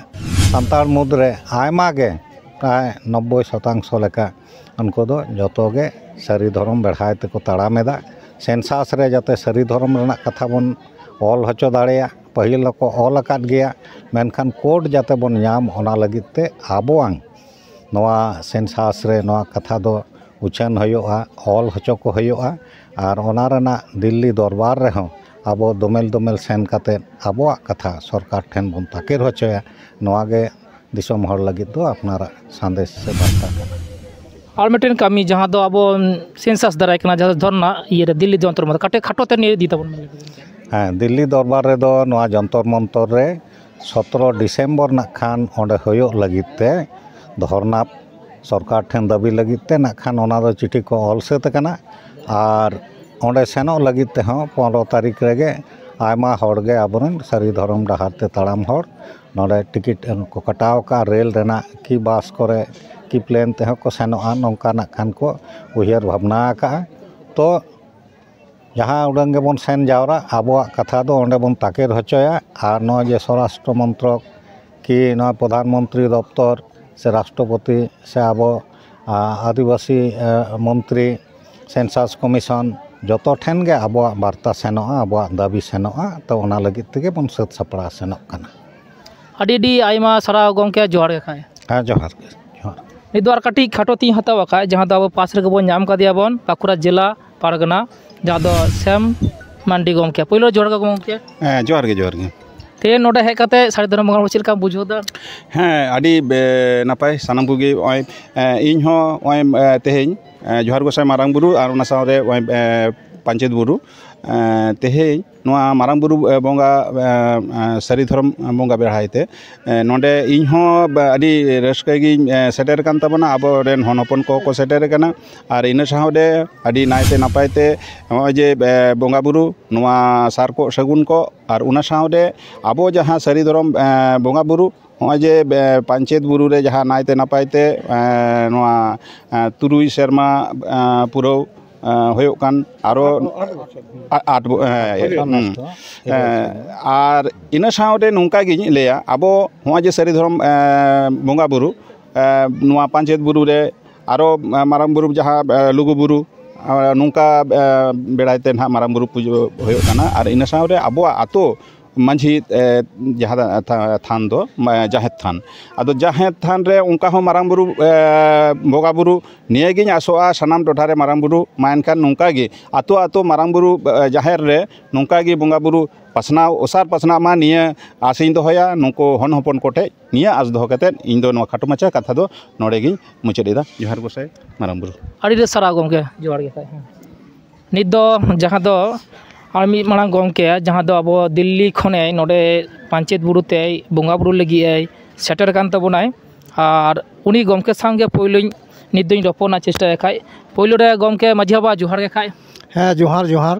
ᱥᱟᱱᱛᱟᱲ ᱢᱩᱫᱽᱨᱮ ᱟᱭᱢᱟ ᱜᱮ, ᱯᱨᱟᱭ ᱱᱚᱵᱵᱳᱭ ᱥᱚᱛᱟᱝᱥᱚ ᱞᱮᱠᱟ, ᱩᱱᱠᱩ ᱫᱚ ᱡᱚᱛᱚ ᱜᱮ ᱥᱟᱹᱨᱤ ᱫᱷᱚᱨᱚᱢ ᱵᱮᱲᱦᱟᱭ ᱛᱮᱠᱚ ᱛᱟᱲᱟᱢ ᱮᱫᱟ᱾ ᱥᱮᱱᱥᱟᱥ ᱨᱮ ᱡᱟᱛᱮ ᱥᱟᱹᱨᱤ ᱫᱷᱚᱨᱚᱢ ᱨᱮᱱᱟᱜ ᱠᱟᱛᱷᱟ ᱵᱚᱱ ᱚᱞ ᱦᱚᱪᱚ ᱫᱟᱲᱮᱭᱟᱜ, ᱯᱟᱹᱦᱤᱞ ᱦᱚᱸᱠᱚ ᱚᱞ ᱟᱠᱟᱫ ᱜᱮᱭᱟ, ᱢᱮᱱᱠᱷᱟᱱ ᱠᱳᱰ ᱡᱟᱛᱮ ᱵᱚᱱ ᱧᱟᱢ, ᱚᱱᱟ ᱞᱟᱹᱜᱤᱫ ᱛᱮ ᱟᱵᱚᱣᱟᱝ ᱱᱚᱣᱟ ᱥᱮᱱᱥᱟᱥ ᱨᱮ ᱱᱚᱣᱟ ᱠᱟᱛᱷᱟ ᱫᱚ ᱩᱪᱷᱟᱹᱱ ᱦᱩᱭᱩᱜᱼᱟ, ᱚᱞ ᱦᱚᱪᱚ ᱠᱚ ᱦᱩᱭᱩᱜᱼᱟ᱾ ᱟᱨ ᱚᱱᱟ ᱨᱮᱱᱟᱜ ᱫᱤᱞᱞᱤ ᱫᱚᱨᱵᱟᱨ ᱨᱮᱦᱚᱸ ᱟᱵᱚ ᱫᱚᱢᱮᱞ ᱫᱚᱢᱮᱞ ᱥᱮᱱ ᱠᱟᱛᱮᱫ ᱟᱵᱚᱣᱟᱜ ᱠᱟᱛᱷᱟ ᱥᱚᱨᱠᱟᱨ ᱴᱷᱮᱱ ᱵᱚᱱ ᱛᱟᱠᱮᱨ ᱦᱚᱪᱚᱭᱟ᱾ ᱱᱚᱣᱟ ᱜᱮ ᱫᱤᱥᱚᱢ ᱦᱚᱲ ᱞᱟᱹᱜᱤᱫ ᱫᱚ ᱟᱯᱱᱟᱨᱟᱜ ᱥᱟᱸᱫᱮᱥ ᱥᱮ ᱵᱟᱨᱛᱟ ᱠᱟᱱᱟ᱾ ᱟᱨ ᱢᱤᱫᱴᱮᱱ ᱠᱟᱹᱢᱤ ᱡᱟᱦᱟᱸ ᱫᱚ ᱟᱵᱚ ᱥᱮᱱᱥᱟᱥ ᱫᱟᱨᱟᱭ ᱠᱟᱱᱟ, ᱡᱟᱦᱟᱸ ᱫᱚ ᱫᱷᱚᱨᱱᱟ ᱤᱭᱟᱹᱨᱮ ᱫᱤᱞᱞᱤ ᱡᱚᱱᱛᱚᱨ ᱢᱚᱱᱛᱚᱨ, ᱠᱟᱹᱴᱤᱡ ᱠᱷᱟᱴᱚ ᱛᱮ ᱱᱤᱭᱟᱹ ᱤᱫᱤ ᱛᱟᱵᱚᱱ ᱢᱮ᱾ ᱦᱮᱸ, ᱫᱤᱞᱞᱤ ᱫᱚᱨᱵᱟᱨ ᱨᱮᱫᱚ ᱱᱚᱣᱟ ᱡᱚᱱᱛᱚᱨ ᱢᱚᱱᱛᱚᱨ ᱨᱮ ᱥᱚᱛᱨᱚ ᱰᱤᱥᱮᱢᱵᱚᱨ ᱱᱟᱜ ᱠᱷᱟᱱ ᱚᱸᱰᱮ ᱦᱩᱭᱩᱜ ᱞᱟᱹᱜᱤᱫ ᱛᱮ ᱫᱷᱚᱨᱱᱟ ᱥᱚᱨᱠᱟᱨ ᱴᱷᱮᱱ ᱫᱟᱹᱵᱤ ᱞᱟᱹᱜᱤᱫ ᱛᱮ ᱱᱟᱜ ᱠᱷᱟᱱ ᱚᱱᱟ ᱫᱚ ᱪᱤᱴᱷᱤ ᱠᱚ ᱚᱞ ᱥᱟᱹᱛ ᱟᱠᱟᱱᱟ᱾ ᱟᱨ ᱚᱸᱰᱮ ᱥᱮᱱᱚᱜ ᱞᱟᱹᱜᱤᱫ ᱛᱮᱦᱚᱸ ᱯᱚᱱᱨᱚ ᱛᱟᱹᱨᱤᱠᱷ ᱨᱮᱜᱮ ᱟᱭᱢᱟ ᱦᱚᱲ ᱜᱮ ᱟᱵᱚᱨᱮᱱ ᱥᱟᱹᱨᱤ ᱫᱷᱚᱨᱚᱢ ᱰᱟᱦᱟᱨ ᱛᱮ ᱛᱟᱲᱟᱢ ᱦᱚᱲ ᱱᱚᱰᱮ ᱴᱤᱠᱤᱴ ᱠᱚ ᱠᱟᱴᱟᱣ ᱟᱠᱟᱫᱼᱟ, ᱨᱮᱞ ᱨᱮᱱᱟᱜ ᱠᱤ ᱵᱟᱥ ᱠᱚᱨᱮ ᱠᱤ ᱯᱞᱮᱱ ᱛᱮᱦᱚᱸ ᱠᱚ ᱥᱮᱱᱚᱜᱼᱟ, ᱱᱚᱝᱠᱟ ᱱᱟᱜ ᱠᱷᱟᱱ ᱠᱚ ᱩᱭᱦᱟᱹᱨ ᱵᱷᱟᱵᱽᱱᱟ ᱟᱠᱟᱫᱼᱟ᱾ ᱛᱚ ᱡᱟᱦᱟᱸ ᱩᱰᱟᱹᱝ ᱜᱮᱵᱚᱱ ᱥᱮᱱ ᱡᱟᱣᱨᱟᱜ, ᱟᱵᱚᱣᱟᱜ ᱠᱟᱛᱷᱟ ᱫᱚ ᱚᱸᱰᱮ ᱵᱚᱱ ᱛᱟᱠᱮᱨ ᱦᱚᱪᱚᱭᱟ᱾ ᱟᱨ ᱱᱚᱜᱼᱚᱭ ᱡᱮ ᱥᱚᱨᱟᱥᱴᱨᱚ ᱢᱚᱱᱛᱨᱚᱠ ᱠᱤ ᱱᱚᱣᱟ ᱯᱨᱚᱫᱷᱟᱱ ᱢᱚᱱᱛᱨᱤ ᱫᱚᱯᱛᱚᱨ ᱥᱮ ᱨᱟᱥᱴᱨᱚᱯᱚᱛᱤ ᱥᱮ ᱟᱵᱚ, ᱟ, ᱟᱹᱫᱤᱵᱟᱹᱥᱤ, ᱮ, ᱢᱚᱱᱛᱨᱤ, ᱥᱮᱱᱥᱟᱥ ᱠᱚᱢᱤᱥᱚᱱ, ᱡᱚᱛᱚ ᱴᱷᱮᱱ ᱜᱮ ᱟᱵᱚᱣᱟᱜ ᱵᱟᱨᱛᱟ ᱥᱮᱱᱚᱜᱼᱟ, ᱟᱵᱚᱣᱟᱜ ᱫᱟᱹᱵᱤ ᱥᱮᱱᱚᱜᱼᱟ᱾ ᱛᱚ ᱚᱱᱟ ᱞᱟᱹᱜᱤᱫ ᱛᱮᱜᱮ ᱵᱚᱱ ᱥᱟᱹᱛ ᱥᱟᱯᱲᱟᱣ ᱥᱮᱱᱚᱜ ᱠᱟᱱᱟ᱾ ᱟᱹᱰᱤ ᱟᱹᱰᱤ ᱟᱭᱢᱟ ᱥᱟᱨᱦᱟᱣ ᱜᱚᱢᱠᱮ, ᱡᱚᱦᱟᱨ ᱜᱮ ᱠᱷᱟᱡ᱾ ᱦᱮᱸ, ᱡᱚᱦᱟᱨ ᱜᱮ, ᱡᱚᱦᱟᱨ᱾ ᱱᱤᱛ ᱫᱚ ᱟᱨ ᱠᱟᱹᱴᱤᱡ ᱠᱷᱟᱴᱚ ᱛᱤᱧ ᱦᱟᱛᱟᱣ ᱟᱠᱟᱫ, ᱡᱟᱦᱟᱸ ᱫᱚ ᱟᱵᱚ ᱯᱟᱥ ᱨᱮᱜᱮ ᱵᱚᱱ ᱧᱟᱢ ᱠᱟᱫᱮᱭᱟ ᱵᱚᱱ, ᱵᱟᱸᱠᱩᱲᱟ ᱡᱮᱞᱟ ᱯᱟᱨᱜᱟᱱᱟ, ᱡᱟᱦᱟᱸ ᱫᱚ ᱥᱮᱢ ᱢᱟᱱᱰᱤ ᱜᱚᱢᱠᱮ᱾ ᱯᱳᱭᱞᱳ ᱡᱚᱦᱟᱨ ᱜᱮ ᱜᱚᱢᱠᱮ᱾ ᱦᱮᱸ, ᱡᱚᱦᱟᱨ ᱜᱮ, ᱡᱚᱦᱟᱨ ᱜᱮ᱾ ᱛᱮᱦᱮᱧ ᱱᱚᱰᱮ ᱦᱮᱡ ᱠᱟᱛᱮ ᱥᱟᱹᱨᱤ ᱫᱷᱚᱨᱚᱢ ᱵᱚᱸᱜᱟ ᱵᱩᱨᱩ ᱪᱮᱫ ᱞᱮᱠᱟᱢ ᱵᱩᱡᱷᱟᱹᱣ ᱮᱫᱟ? ᱦᱮᱸ, ᱟᱹᱰᱤ ᱵᱮ-, ᱱᱟᱯᱟᱭ ᱥᱟᱱᱟᱢ ᱠᱚᱜᱮ᱾ ᱱᱚᱜᱼᱚᱭ, ᱮ, ᱤᱧ ᱦᱚᱸ ᱱᱚᱜᱼᱚᱭ, ᱮ, ᱛᱮᱦᱮᱧ, ᱡᱚᱦᱟᱨ ᱜᱚᱸᱥᱟᱭ ᱢᱟᱨᱟᱝ ᱵᱩᱨᱩ ᱟᱨ ᱚᱱᱟ ᱥᱟᱶᱨᱮ ᱱᱚᱜᱼᱚᱭ ᱯᱟᱧᱪᱮᱛ ᱵᱩᱨᱩ᱾ ᱛᱮᱦᱮᱧ ᱱᱚᱣᱟ ᱢᱟᱨᱟᱝ ᱵᱩᱨᱩ ᱵᱚᱸᱜᱟ, ᱥᱟᱹᱨᱤ ᱫᱷᱚᱨᱚᱢ ᱵᱚᱸᱜᱟ ᱵᱮᱲᱦᱟᱭ ᱛᱮ ᱱᱚᱰᱮ ᱤᱧ ᱦᱚᱸ ᱟᱹᱰᱤ ᱨᱟᱹᱥᱠᱟᱹ ᱜᱤᱧ ᱥᱮᱴᱮᱨ ᱟᱠᱟᱱ ᱛᱟᱵᱚᱱᱟ᱾ ᱟᱵᱚᱨᱮᱱ ᱦᱚᱱ ᱦᱚᱯᱚᱱ ᱠᱚᱦᱚᱸ ᱠᱚ ᱥᱮᱴᱮᱨ ᱟᱠᱟᱱᱟ ᱟᱨ ᱤᱱᱟᱹ ᱥᱟᱶᱛᱮ ᱟᱹᱰᱤ ᱱᱟᱭᱛᱮ ᱱᱟᱯᱟᱭ ᱛᱮ ᱱᱚᱜᱼᱚᱭ ᱡᱮ ᱵᱚᱸᱜᱟ ᱵᱩᱨᱩ, ᱱᱚᱣᱟ ᱥᱟᱨ ᱠᱚ ᱥᱟᱹᱜᱩᱱ ᱠᱚ ᱟᱨ ᱚᱱᱟ ᱥᱟᱶᱛᱮ ᱟᱵᱚ ᱡᱟᱦᱟᱸ ᱥᱟᱹᱨᱤ ᱫᱷᱚᱨᱚᱢ ᱵᱚᱸᱜᱟ ᱵᱩᱨᱩ, ᱱᱚᱜᱼᱚᱭ ᱡᱮ ᱯᱟᱧᱪᱮᱛ ᱵᱩᱨᱩ ᱨᱮ ᱡᱟᱦᱟᱸ ᱱᱟᱭᱛᱮ ᱱᱟᱯᱟᱭ ᱛᱮ ᱱᱚᱣᱟ ᱛᱩᱨᱩᱭ ᱥᱮᱨᱢᱟ ᱯᱩᱨᱟᱹᱣ ᱦᱩᱭᱩᱜ ᱠᱟᱱ ᱟᱨᱚ ᱟᱴ ᱵᱚ-, ᱦᱮᱸ, ᱦᱩᱸ᱾ ᱟᱨ ᱤᱱᱟᱹ ᱥᱟᱶᱛᱮ ᱱᱚᱝᱠᱟ ᱜᱤᱧ ᱞᱟᱹᱭᱟ, ᱟᱵᱚ ᱱᱚᱜᱼᱚᱭ ᱡᱮ ᱥᱟᱹᱨᱤ ᱫᱷᱚᱨᱚᱢ ᱵᱚᱸᱜᱟ ᱵᱩᱨᱩ, ᱱᱚᱣᱟ ᱯᱟᱧᱪᱮᱛ ᱵᱩᱨᱩ ᱨᱮ ᱟᱨᱚ ᱢᱟᱨᱟᱝ ᱵᱩᱨᱩ ᱡᱟᱦᱟᱸ ᱞᱩᱜᱩ ᱵᱩᱨᱩ, ᱱᱚᱝᱠᱟ ᱵᱮᱲᱟᱭ ᱛᱮ ᱱᱟᱦᱟᱜ ᱢᱟᱨᱟᱝ ᱵᱩᱨᱩ ᱯᱩᱡᱟᱹ ᱦᱩᱭᱩᱜ ᱠᱟᱱᱟ᱾ ᱟᱨ ᱤᱱᱟᱹ ᱥᱟᱶᱨᱮ ᱟᱵᱚᱣᱟᱜ ᱟᱛᱳ ᱢᱟᱹᱡᱷᱤ ᱡᱟᱦᱟᱸ ᱛᱷᱟ-, ᱛᱷᱟᱱ ᱫᱚ ᱡᱟᱦᱮᱨ ᱛᱷᱟᱱ, ᱟᱫᱚ ᱡᱟᱦᱮᱨ ᱛᱷᱟᱱ ᱨᱮ ᱚᱱᱠᱟ ᱦᱚᱸ ᱢᱟᱨᱟᱝ ᱵᱩᱨᱩ ᱵᱚᱸᱜᱟ ᱵᱩᱨᱩ ᱱᱤᱭᱟᱹᱜᱤᱧ ᱟᱥᱚᱜᱼᱟ, ᱥᱟᱱᱟᱢ ᱴᱚᱴᱷᱟ ᱨᱮ ᱢᱟᱨᱟᱝ ᱵᱩᱨᱩ ᱢᱟ ᱮᱱᱠᱷᱟᱱ ᱱᱚᱝᱠᱟ ᱜᱮ ᱟᱛᱳ ᱟᱛᱳ ᱢᱟᱨᱟᱝ ᱵᱩᱨᱩ ᱡᱟᱦᱮᱨ ᱨᱮ ᱱᱚᱝᱠᱟ ᱜᱮ ᱵᱚᱸᱜᱟ ᱵᱩᱨᱩ ᱯᱟᱥᱱᱟᱣ, ᱚᱥᱟᱨ ᱯᱟᱥᱱᱟᱜ ᱢᱟ, ᱱᱤᱭᱟᱹ ᱟᱥ ᱤᱧ ᱫᱚᱦᱚᱭᱟ ᱱᱩᱠᱩ ᱦᱚᱱ ᱦᱚᱯᱚᱱ ᱠᱚᱴᱷᱮᱡ᱾ ᱱᱤᱭᱟᱹ ᱟᱥ ᱫᱚᱦᱚ ᱠᱟᱛᱮᱫ ᱤᱧ ᱫᱚ ᱱᱚᱣᱟ ᱠᱷᱟᱴᱚ ᱢᱟᱪᱷᱟ ᱠᱟᱛᱷᱟ ᱫᱚ ᱱᱚᱰᱮ ᱜᱤᱧ ᱢᱩᱪᱟᱹᱫ ᱮᱫᱟ᱾ ᱡᱚᱦᱟᱨ ᱜᱚᱸᱥᱟᱭ ᱢᱟᱨᱟᱝ ᱵᱩᱨᱩ᱾ ᱟᱹᱰᱤ ᱟᱹᱰᱤ ᱥᱟᱨᱦᱟᱣ ᱜᱚᱢᱠᱮ, ᱡᱚᱦᱟᱨ ᱜᱮ ᱠᱷᱟᱡ᱾ ᱦᱮᱸ᱾ ᱱᱤᱛ ᱫᱚ ᱡᱟᱦᱟᱸ ᱫᱚ ᱟᱨ ᱢᱤᱫ ᱢᱟᱨᱟᱝ ᱜᱚᱢᱠᱮ, ᱡᱟᱦᱟᱸ ᱫᱚ ᱟᱵᱚ ᱫᱤᱞᱞᱤ ᱠᱷᱚᱱᱮ ᱱᱚᱰᱮ ᱯᱟᱧᱪᱮᱛ ᱵᱩᱨᱩ ᱛᱮᱭ ᱵᱚᱸᱜᱟ ᱵᱩᱨᱩ ᱞᱟᱹᱜᱤᱫ ᱮ ᱥᱮᱴᱮᱨ ᱠᱟᱱ ᱛᱟᱵᱚᱱᱟᱭ, ᱟᱨ ᱩᱱᱤ ᱜᱚᱢᱠᱮ ᱥᱟᱶᱜᱮ ᱯᱳᱭᱞᱳᱧ ᱱᱤᱛ ᱫᱚᱧ ᱨᱚᱯᱚᱲ ᱨᱮᱱᱟᱜ ᱪᱮᱥᱴᱟᱭᱟ ᱠᱷᱟᱡ᱾ ᱯᱳᱭᱞᱳ ᱨᱮ ᱜᱚᱢᱠᱮ ᱢᱟᱹᱡᱷᱤ ᱵᱟᱵᱟ, ᱡᱚᱦᱟᱨ ᱜᱮ ᱠᱷᱟᱡ᱾ ᱦᱮᱸ, ᱡᱚᱦᱟᱨ, ᱡᱚᱦᱟᱨ᱾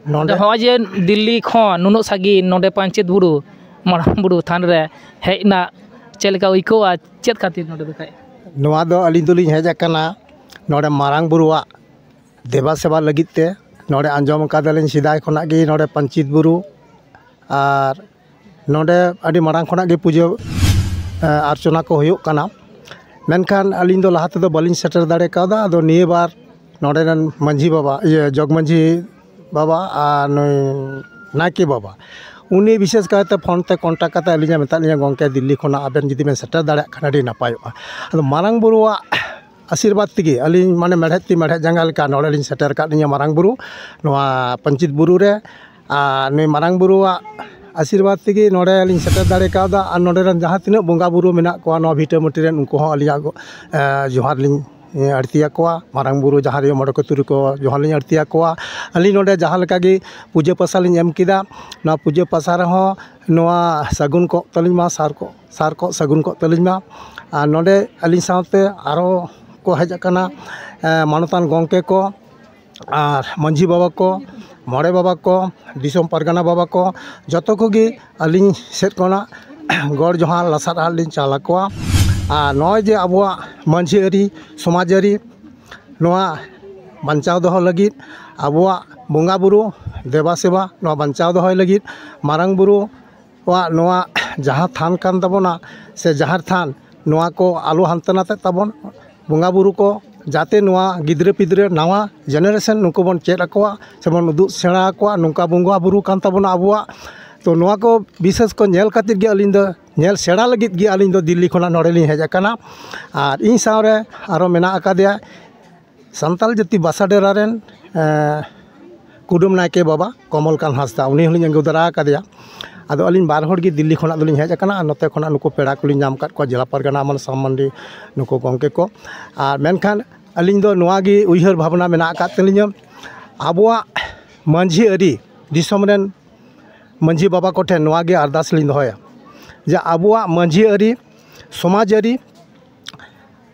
ᱱᱚᱰᱮ ᱱᱚᱰᱮ ᱦᱚᱸᱜᱼᱚᱭ ᱡᱮ ᱫᱤᱞᱞᱤ ᱠᱷᱚᱱ ᱱᱩᱱᱟᱹᱜ ᱥᱟᱺᱜᱤᱧ ᱱᱚᱰᱮ ᱯᱟᱧᱪᱮᱛ ᱵᱩᱨᱩ, ᱢᱟᱨᱟᱝ ᱵᱩᱨᱩ ᱛᱷᱟᱱ ᱨᱮ ᱦᱮᱡ ᱨᱮᱱᱟᱜ ᱪᱮᱫ ᱞᱮᱠᱟ ᱟᱹᱭᱠᱟᱹᱣᱟ? ᱪᱮᱫ ᱠᱷᱟᱹᱛᱤᱨ ᱱᱚᱰᱮ ᱫᱚ ᱠᱷᱟᱡ? ᱱᱚᱣᱟ ᱫᱚ ᱟᱹᱞᱤᱧ ᱫᱚᱞᱤᱧ ᱦᱮᱡ ᱟᱠᱟᱱᱟ ᱱᱚᱰᱮ ᱢᱟᱨᱟᱝ ᱵᱩᱨᱩᱣᱟᱜ ᱫᱮᱵᱟ ᱥᱮᱵᱟ ᱞᱟᱹᱜᱤᱫ ᱛᱮ᱾ ᱱᱚᱰᱮ ᱟᱸᱡᱚᱢ ᱟᱠᱟᱫᱟᱞᱤᱧ ᱥᱮᱫᱟᱭ ᱠᱷᱚᱱᱟᱜ ᱜᱮ ᱱᱚᱰᱮ ᱯᱟᱧᱪᱮᱛ ᱵᱩᱨᱩ ᱟᱨ ᱱᱚᱰᱮ ᱟᱹᱰᱤ ᱢᱟᱲᱟᱝ ᱠᱷᱚᱱᱟᱜ ᱜᱮ ᱯᱩᱡᱟᱹ, ᱮ, ᱟᱨᱪᱚᱱᱟ ᱠᱚ ᱦᱩᱭᱩᱜ ᱠᱟᱱᱟ᱾ ᱢᱮᱱᱠᱷᱟᱱ ᱟᱹᱞᱤᱧ ᱫᱚ ᱞᱟᱦᱟ ᱛᱮᱫᱚ ᱵᱟᱹᱞᱤᱧ ᱥᱮᱴᱮᱨ ᱫᱟᱲᱮ ᱠᱟᱣᱫᱟ᱾ ᱟᱫᱚ ᱱᱤᱭᱟᱹ ᱵᱟᱨ ᱱᱚᱰᱮ ᱨᱮᱱ ᱢᱟᱹᱡᱷᱤ ᱵᱟᱵᱟ, ᱤᱭᱟᱹ, ᱡᱚᱜᱽ ᱢᱟᱹᱡᱷᱤ ᱵᱟᱵᱟ ᱟᱨ ᱱᱩᱭ ᱱᱟᱭᱠᱮ ᱵᱟᱵᱟ, ᱩᱱᱤ ᱵᱤᱥᱮᱥ ᱠᱟᱭᱛᱮ ᱯᱷᱳᱱ ᱛᱮ ᱠᱚᱱᱴᱟᱠᱴ ᱠᱟᱛᱮ ᱟᱹᱞᱤᱧᱮ ᱢᱮᱛᱟᱫ ᱞᱤᱧᱟ, "ᱜᱚᱢᱠᱮ, ᱫᱤᱞᱞᱤ ᱠᱷᱚᱱᱟᱜ ᱟᱵᱮᱱ ᱡᱩᱫᱤ ᱵᱮᱱ ᱥᱮᱴᱮᱨ ᱫᱟᱲᱮᱭᱟᱜ ᱠᱷᱟᱱ ᱟᱹᱰᱤ ᱱᱟᱯᱟᱭᱚᱜᱼᱟ᱾" ᱟᱫᱚ ᱢᱟᱨᱟᱝ ᱵᱩᱨᱩᱣᱟᱜ ᱟᱥᱤᱨᱵᱟᱫᱽ ᱛᱮᱜᱮ ᱟᱹᱞᱤᱧ, ᱢᱟᱱᱮ, ᱢᱮᱲᱦᱮᱫ ᱛᱤ ᱢᱮᱲᱦᱮᱫ ᱡᱟᱸᱜᱟ ᱞᱮᱠᱟ ᱱᱚᱰᱮ ᱞᱤᱧ ᱥᱮᱴᱮᱨ ᱟᱠᱟᱫ ᱞᱤᱧᱟ ᱢᱟᱨᱟᱝ ᱵᱩᱨᱩ, ᱱᱚᱣᱟ ᱯᱟᱧᱪᱮᱛ ᱵᱩᱨᱩ ᱨᱮ᱾ ᱟᱨ ᱱᱩᱭ ᱢᱟᱨᱟᱝ ᱵᱩᱨᱩᱣᱟᱜ ᱟᱥᱤᱨᱵᱟᱫᱽ ᱛᱮᱜᱮ ᱱᱚᱰᱮ ᱞᱤᱧ ᱥᱮᱴᱮᱨ ᱫᱟᱲᱮ ᱠᱟᱣᱫᱟ᱾ ᱟᱨ ᱱᱚᱰᱮ ᱨᱮᱱ ᱡᱟᱦᱟᱸ ᱛᱤᱱᱟᱹᱜ ᱵᱚᱸᱜᱟ ᱵᱩᱨᱩ ᱢᱮᱱᱟᱜ ᱠᱚᱣᱟ ᱱᱚᱣᱟ ᱵᱷᱤᱴᱟᱹᱢᱟᱹᱴᱤ ᱨᱮᱱ, ᱩᱱᱠᱩ ᱦᱚᱸ ᱟᱹᱞᱤᱧᱟᱜ ᱜᱚ-, ᱮ, ᱡᱚᱦᱟᱨ ᱞᱤᱧ ᱟᱬᱛᱤᱭᱟᱠᱚᱣᱟ, ᱢᱟᱨᱟᱝ ᱵᱩᱨᱩ, ᱡᱟᱦᱮᱨ ᱟᱭᱳ, ᱢᱚᱬᱮ ᱠᱚ ᱛᱩᱨᱩᱭ ᱠᱚ ᱡᱚᱦᱟᱨ ᱞᱤᱧ ᱟᱬᱛᱤᱭᱟᱠᱚᱣᱟ᱾ ᱟᱹᱞᱤᱧ ᱱᱚᱰᱮ ᱡᱟᱦᱟᱸ ᱞᱮᱠᱟ ᱜᱮ ᱯᱩᱡᱟᱹ ᱯᱟᱥᱟ ᱞᱤᱧ ᱮᱢ ᱠᱮᱫᱟ, ᱱᱚᱣᱟ ᱯᱩᱡᱟᱹ ᱯᱟᱥᱟ ᱨᱮᱦᱚᱸ ᱱᱚᱣᱟ ᱥᱟᱹᱜᱩᱱ ᱠᱚᱜ ᱛᱟᱹᱞᱤᱧ ᱢᱟ, ᱥᱟᱨ ᱠᱚᱜ, ᱥᱟᱨ ᱠᱚᱜ ᱥᱟᱹᱜᱩᱱ ᱠᱚᱜ ᱛᱟᱹᱞᱤᱧ ᱢᱟ᱾ ᱟᱨ ᱱᱚᱰᱮ ᱟᱹᱞᱤᱧ ᱥᱟᱶᱛᱮ ᱟᱨᱦᱚᱸ ᱠᱚ ᱦᱮᱡ ᱟᱠᱟᱱᱟ, ᱮ, ᱢᱟᱱᱚᱛᱟᱱ ᱜᱚᱢᱠᱮ ᱠᱚ, ᱟᱨ ᱢᱟᱹᱡᱷᱤ ᱵᱟᱵᱟ ᱠᱚ, ᱢᱚᱬᱮ ᱵᱟᱵᱟ ᱠᱚ, ᱫᱤᱥᱚᱢ ᱯᱟᱨᱜᱟᱱᱟ ᱵᱟᱵᱟ ᱠᱚ, ᱡᱚᱛᱚ ᱠᱚᱜᱮ ᱟᱹᱞᱤᱧ ᱥᱮᱫ ᱠᱷᱚᱱᱟᱜ ᱜᱚᱲ ᱡᱚᱦᱟᱨ ᱞᱟᱥᱟᱲᱦᱮᱫ ᱞᱤᱧ ᱪᱟᱞ ᱟᱠᱚᱣᱟ᱾ ᱟᱨ ᱱᱚᱜᱼᱚᱭ ᱡᱮ ᱟᱵᱚᱣᱟᱜ ᱢᱟᱹᱡᱷᱤ ᱟᱹᱨᱤ, ᱥᱚᱢᱟᱡᱽ ᱟᱹᱨᱤ, ᱱᱚᱣᱟ ᱵᱟᱧᱪᱟᱣ ᱫᱚᱦᱚ ᱞᱟᱹᱜᱤᱫ, ᱟᱵᱚᱣᱟᱜ ᱵᱚᱸᱜᱟ ᱵᱩᱨᱩ ᱫᱮᱵᱟ ᱥᱮᱵᱟ ᱱᱚᱣᱟ ᱵᱟᱧᱪᱟᱣ ᱫᱚᱦᱚᱭ ᱞᱟᱹᱜᱤᱫ, ᱢᱟᱨᱟᱝ ᱵᱩᱨᱩ ᱠᱚᱣᱟᱜ ᱱᱚᱣᱟ ᱡᱟᱦᱟᱸ ᱛᱷᱟᱱ ᱠᱟᱱ ᱛᱟᱵᱚᱱᱟ ᱥᱮ ᱡᱟᱦᱮᱨ ᱛᱷᱟᱱ, ᱱᱚᱣᱟ ᱠᱚ ᱟᱞᱚ ᱦᱟᱱᱛᱮ ᱱᱟᱛᱮᱜ ᱛᱟᱵᱚᱱ᱾ ᱵᱚᱸᱜᱟ ᱵᱩᱨᱩ ᱠᱚ ᱡᱟᱛᱮ ᱱᱚᱣᱟ ᱜᱤᱫᱽᱨᱟᱹ ᱯᱤᱫᱽᱨᱟᱹ ᱱᱟᱣᱟ generation ᱱᱩᱠᱩ ᱵᱚᱱ ᱪᱮᱫ ᱟᱠᱚᱣᱟ ᱥᱮᱵᱚᱱ ᱩᱫᱩᱜ ᱥᱮᱬᱟ ᱟᱠᱚᱣᱟ, ᱱᱚᱝᱠᱟ ᱵᱚᱸᱜᱟ ᱵᱩᱨᱩ ᱠᱟᱱ ᱛᱟᱵᱚᱱᱟ ᱟᱵᱚᱣᱟᱜ᱾ ᱛᱚ ᱱᱚᱣᱟ ᱠᱚ ᱵᱤᱥᱮᱥ ᱠᱚ ᱧᱮᱞ ᱠᱟᱛᱮᱫ ᱜᱮ ᱟᱹᱞᱤᱧ ᱫᱚ, ᱧᱮᱞ ᱥᱮᱬᱟ ᱞᱟᱹᱜᱤᱫ ᱜᱮ ᱟᱹᱞᱤᱧ ᱫᱚ ᱫᱤᱞᱞᱤ ᱠᱷᱚᱱᱟᱜ ᱱᱚᱰᱮ ᱞᱤᱧ ᱦᱮᱡ ᱟᱠᱟᱱᱟ᱾ ᱟᱨ ᱤᱧ ᱥᱟᱶᱨᱮ ᱟᱨᱚ ᱢᱮᱱᱟᱜ ᱟᱠᱟᱫᱮᱭᱟ ᱥᱟᱱᱛᱟᱲ ᱡᱟᱹᱛᱤ ᱵᱟᱥᱟ ᱰᱮᱨᱟ ᱨᱮᱱ, ᱮᱸ, ᱠᱩᱰᱟᱹᱢ ᱱᱟᱭᱠᱮ ᱵᱟᱵᱟ ᱠᱚᱢᱚᱞ ᱠᱟᱱᱛ ᱦᱟᱸᱥᱫᱟ, ᱩᱱᱤ ᱦᱚᱸᱞᱤᱧ ᱟᱹᱜᱩ ᱫᱟᱨᱟ ᱟᱠᱟᱫᱮᱭᱟ᱾ ᱟᱫᱚ ᱟᱹᱞᱤᱧ ᱵᱟᱨ ᱦᱚᱲ ᱜᱮ ᱫᱤᱞᱞᱤ ᱠᱷᱚᱱᱟᱜ ᱫᱚᱞᱤᱧ ᱦᱮᱡ ᱟᱠᱟᱱᱟ, ᱟᱨ ᱱᱚᱛᱮ ᱠᱷᱚᱱᱟᱜ ᱱᱩᱠᱩ ᱯᱮᱲᱟ ᱠᱚᱞᱤᱧ ᱧᱟᱢ ᱟᱠᱟᱫ ᱠᱚᱣᱟ, ᱡᱮᱞᱟ ᱯᱟᱨᱜᱟᱱᱟ ᱟᱢᱟᱞ ᱥᱟᱢ ᱢᱟᱱᱰᱤ, ᱱᱩᱠᱩ ᱜᱚᱢᱠᱮ ᱠᱚ᱾ ᱟᱨ ᱢᱮᱱᱠᱷᱟᱱ ᱟᱹᱞᱤᱧ ᱫᱚ ᱱᱚᱣᱟ ᱜᱮ ᱩᱭᱦᱟᱹᱨ ᱵᱷᱟᱵᱽᱱᱟ ᱢᱮᱱᱟᱜ ᱟᱠᱟᱫ ᱛᱟᱹᱞᱤᱧᱟ, ᱟᱵᱚᱣᱟᱜ ᱢᱟᱹᱡᱷᱤ ᱟᱹᱨᱤ, ᱫᱤᱥᱚᱢ ᱨᱮᱱ ᱢᱟᱹᱡᱷᱤ ᱵᱟᱵᱟ ᱠᱚᱴᱷᱮᱱ ᱱᱚᱣᱟ ᱜᱮ ᱟᱨᱫᱟᱥ ᱞᱤᱧ ᱫᱚᱦᱚᱭᱟ ᱡᱮ ᱟᱵᱚᱣᱟᱜ ᱢᱟᱹᱡᱷᱤ ᱟᱹᱨᱤ, ᱥᱚᱢᱟᱡᱽ ᱟᱹᱨᱤ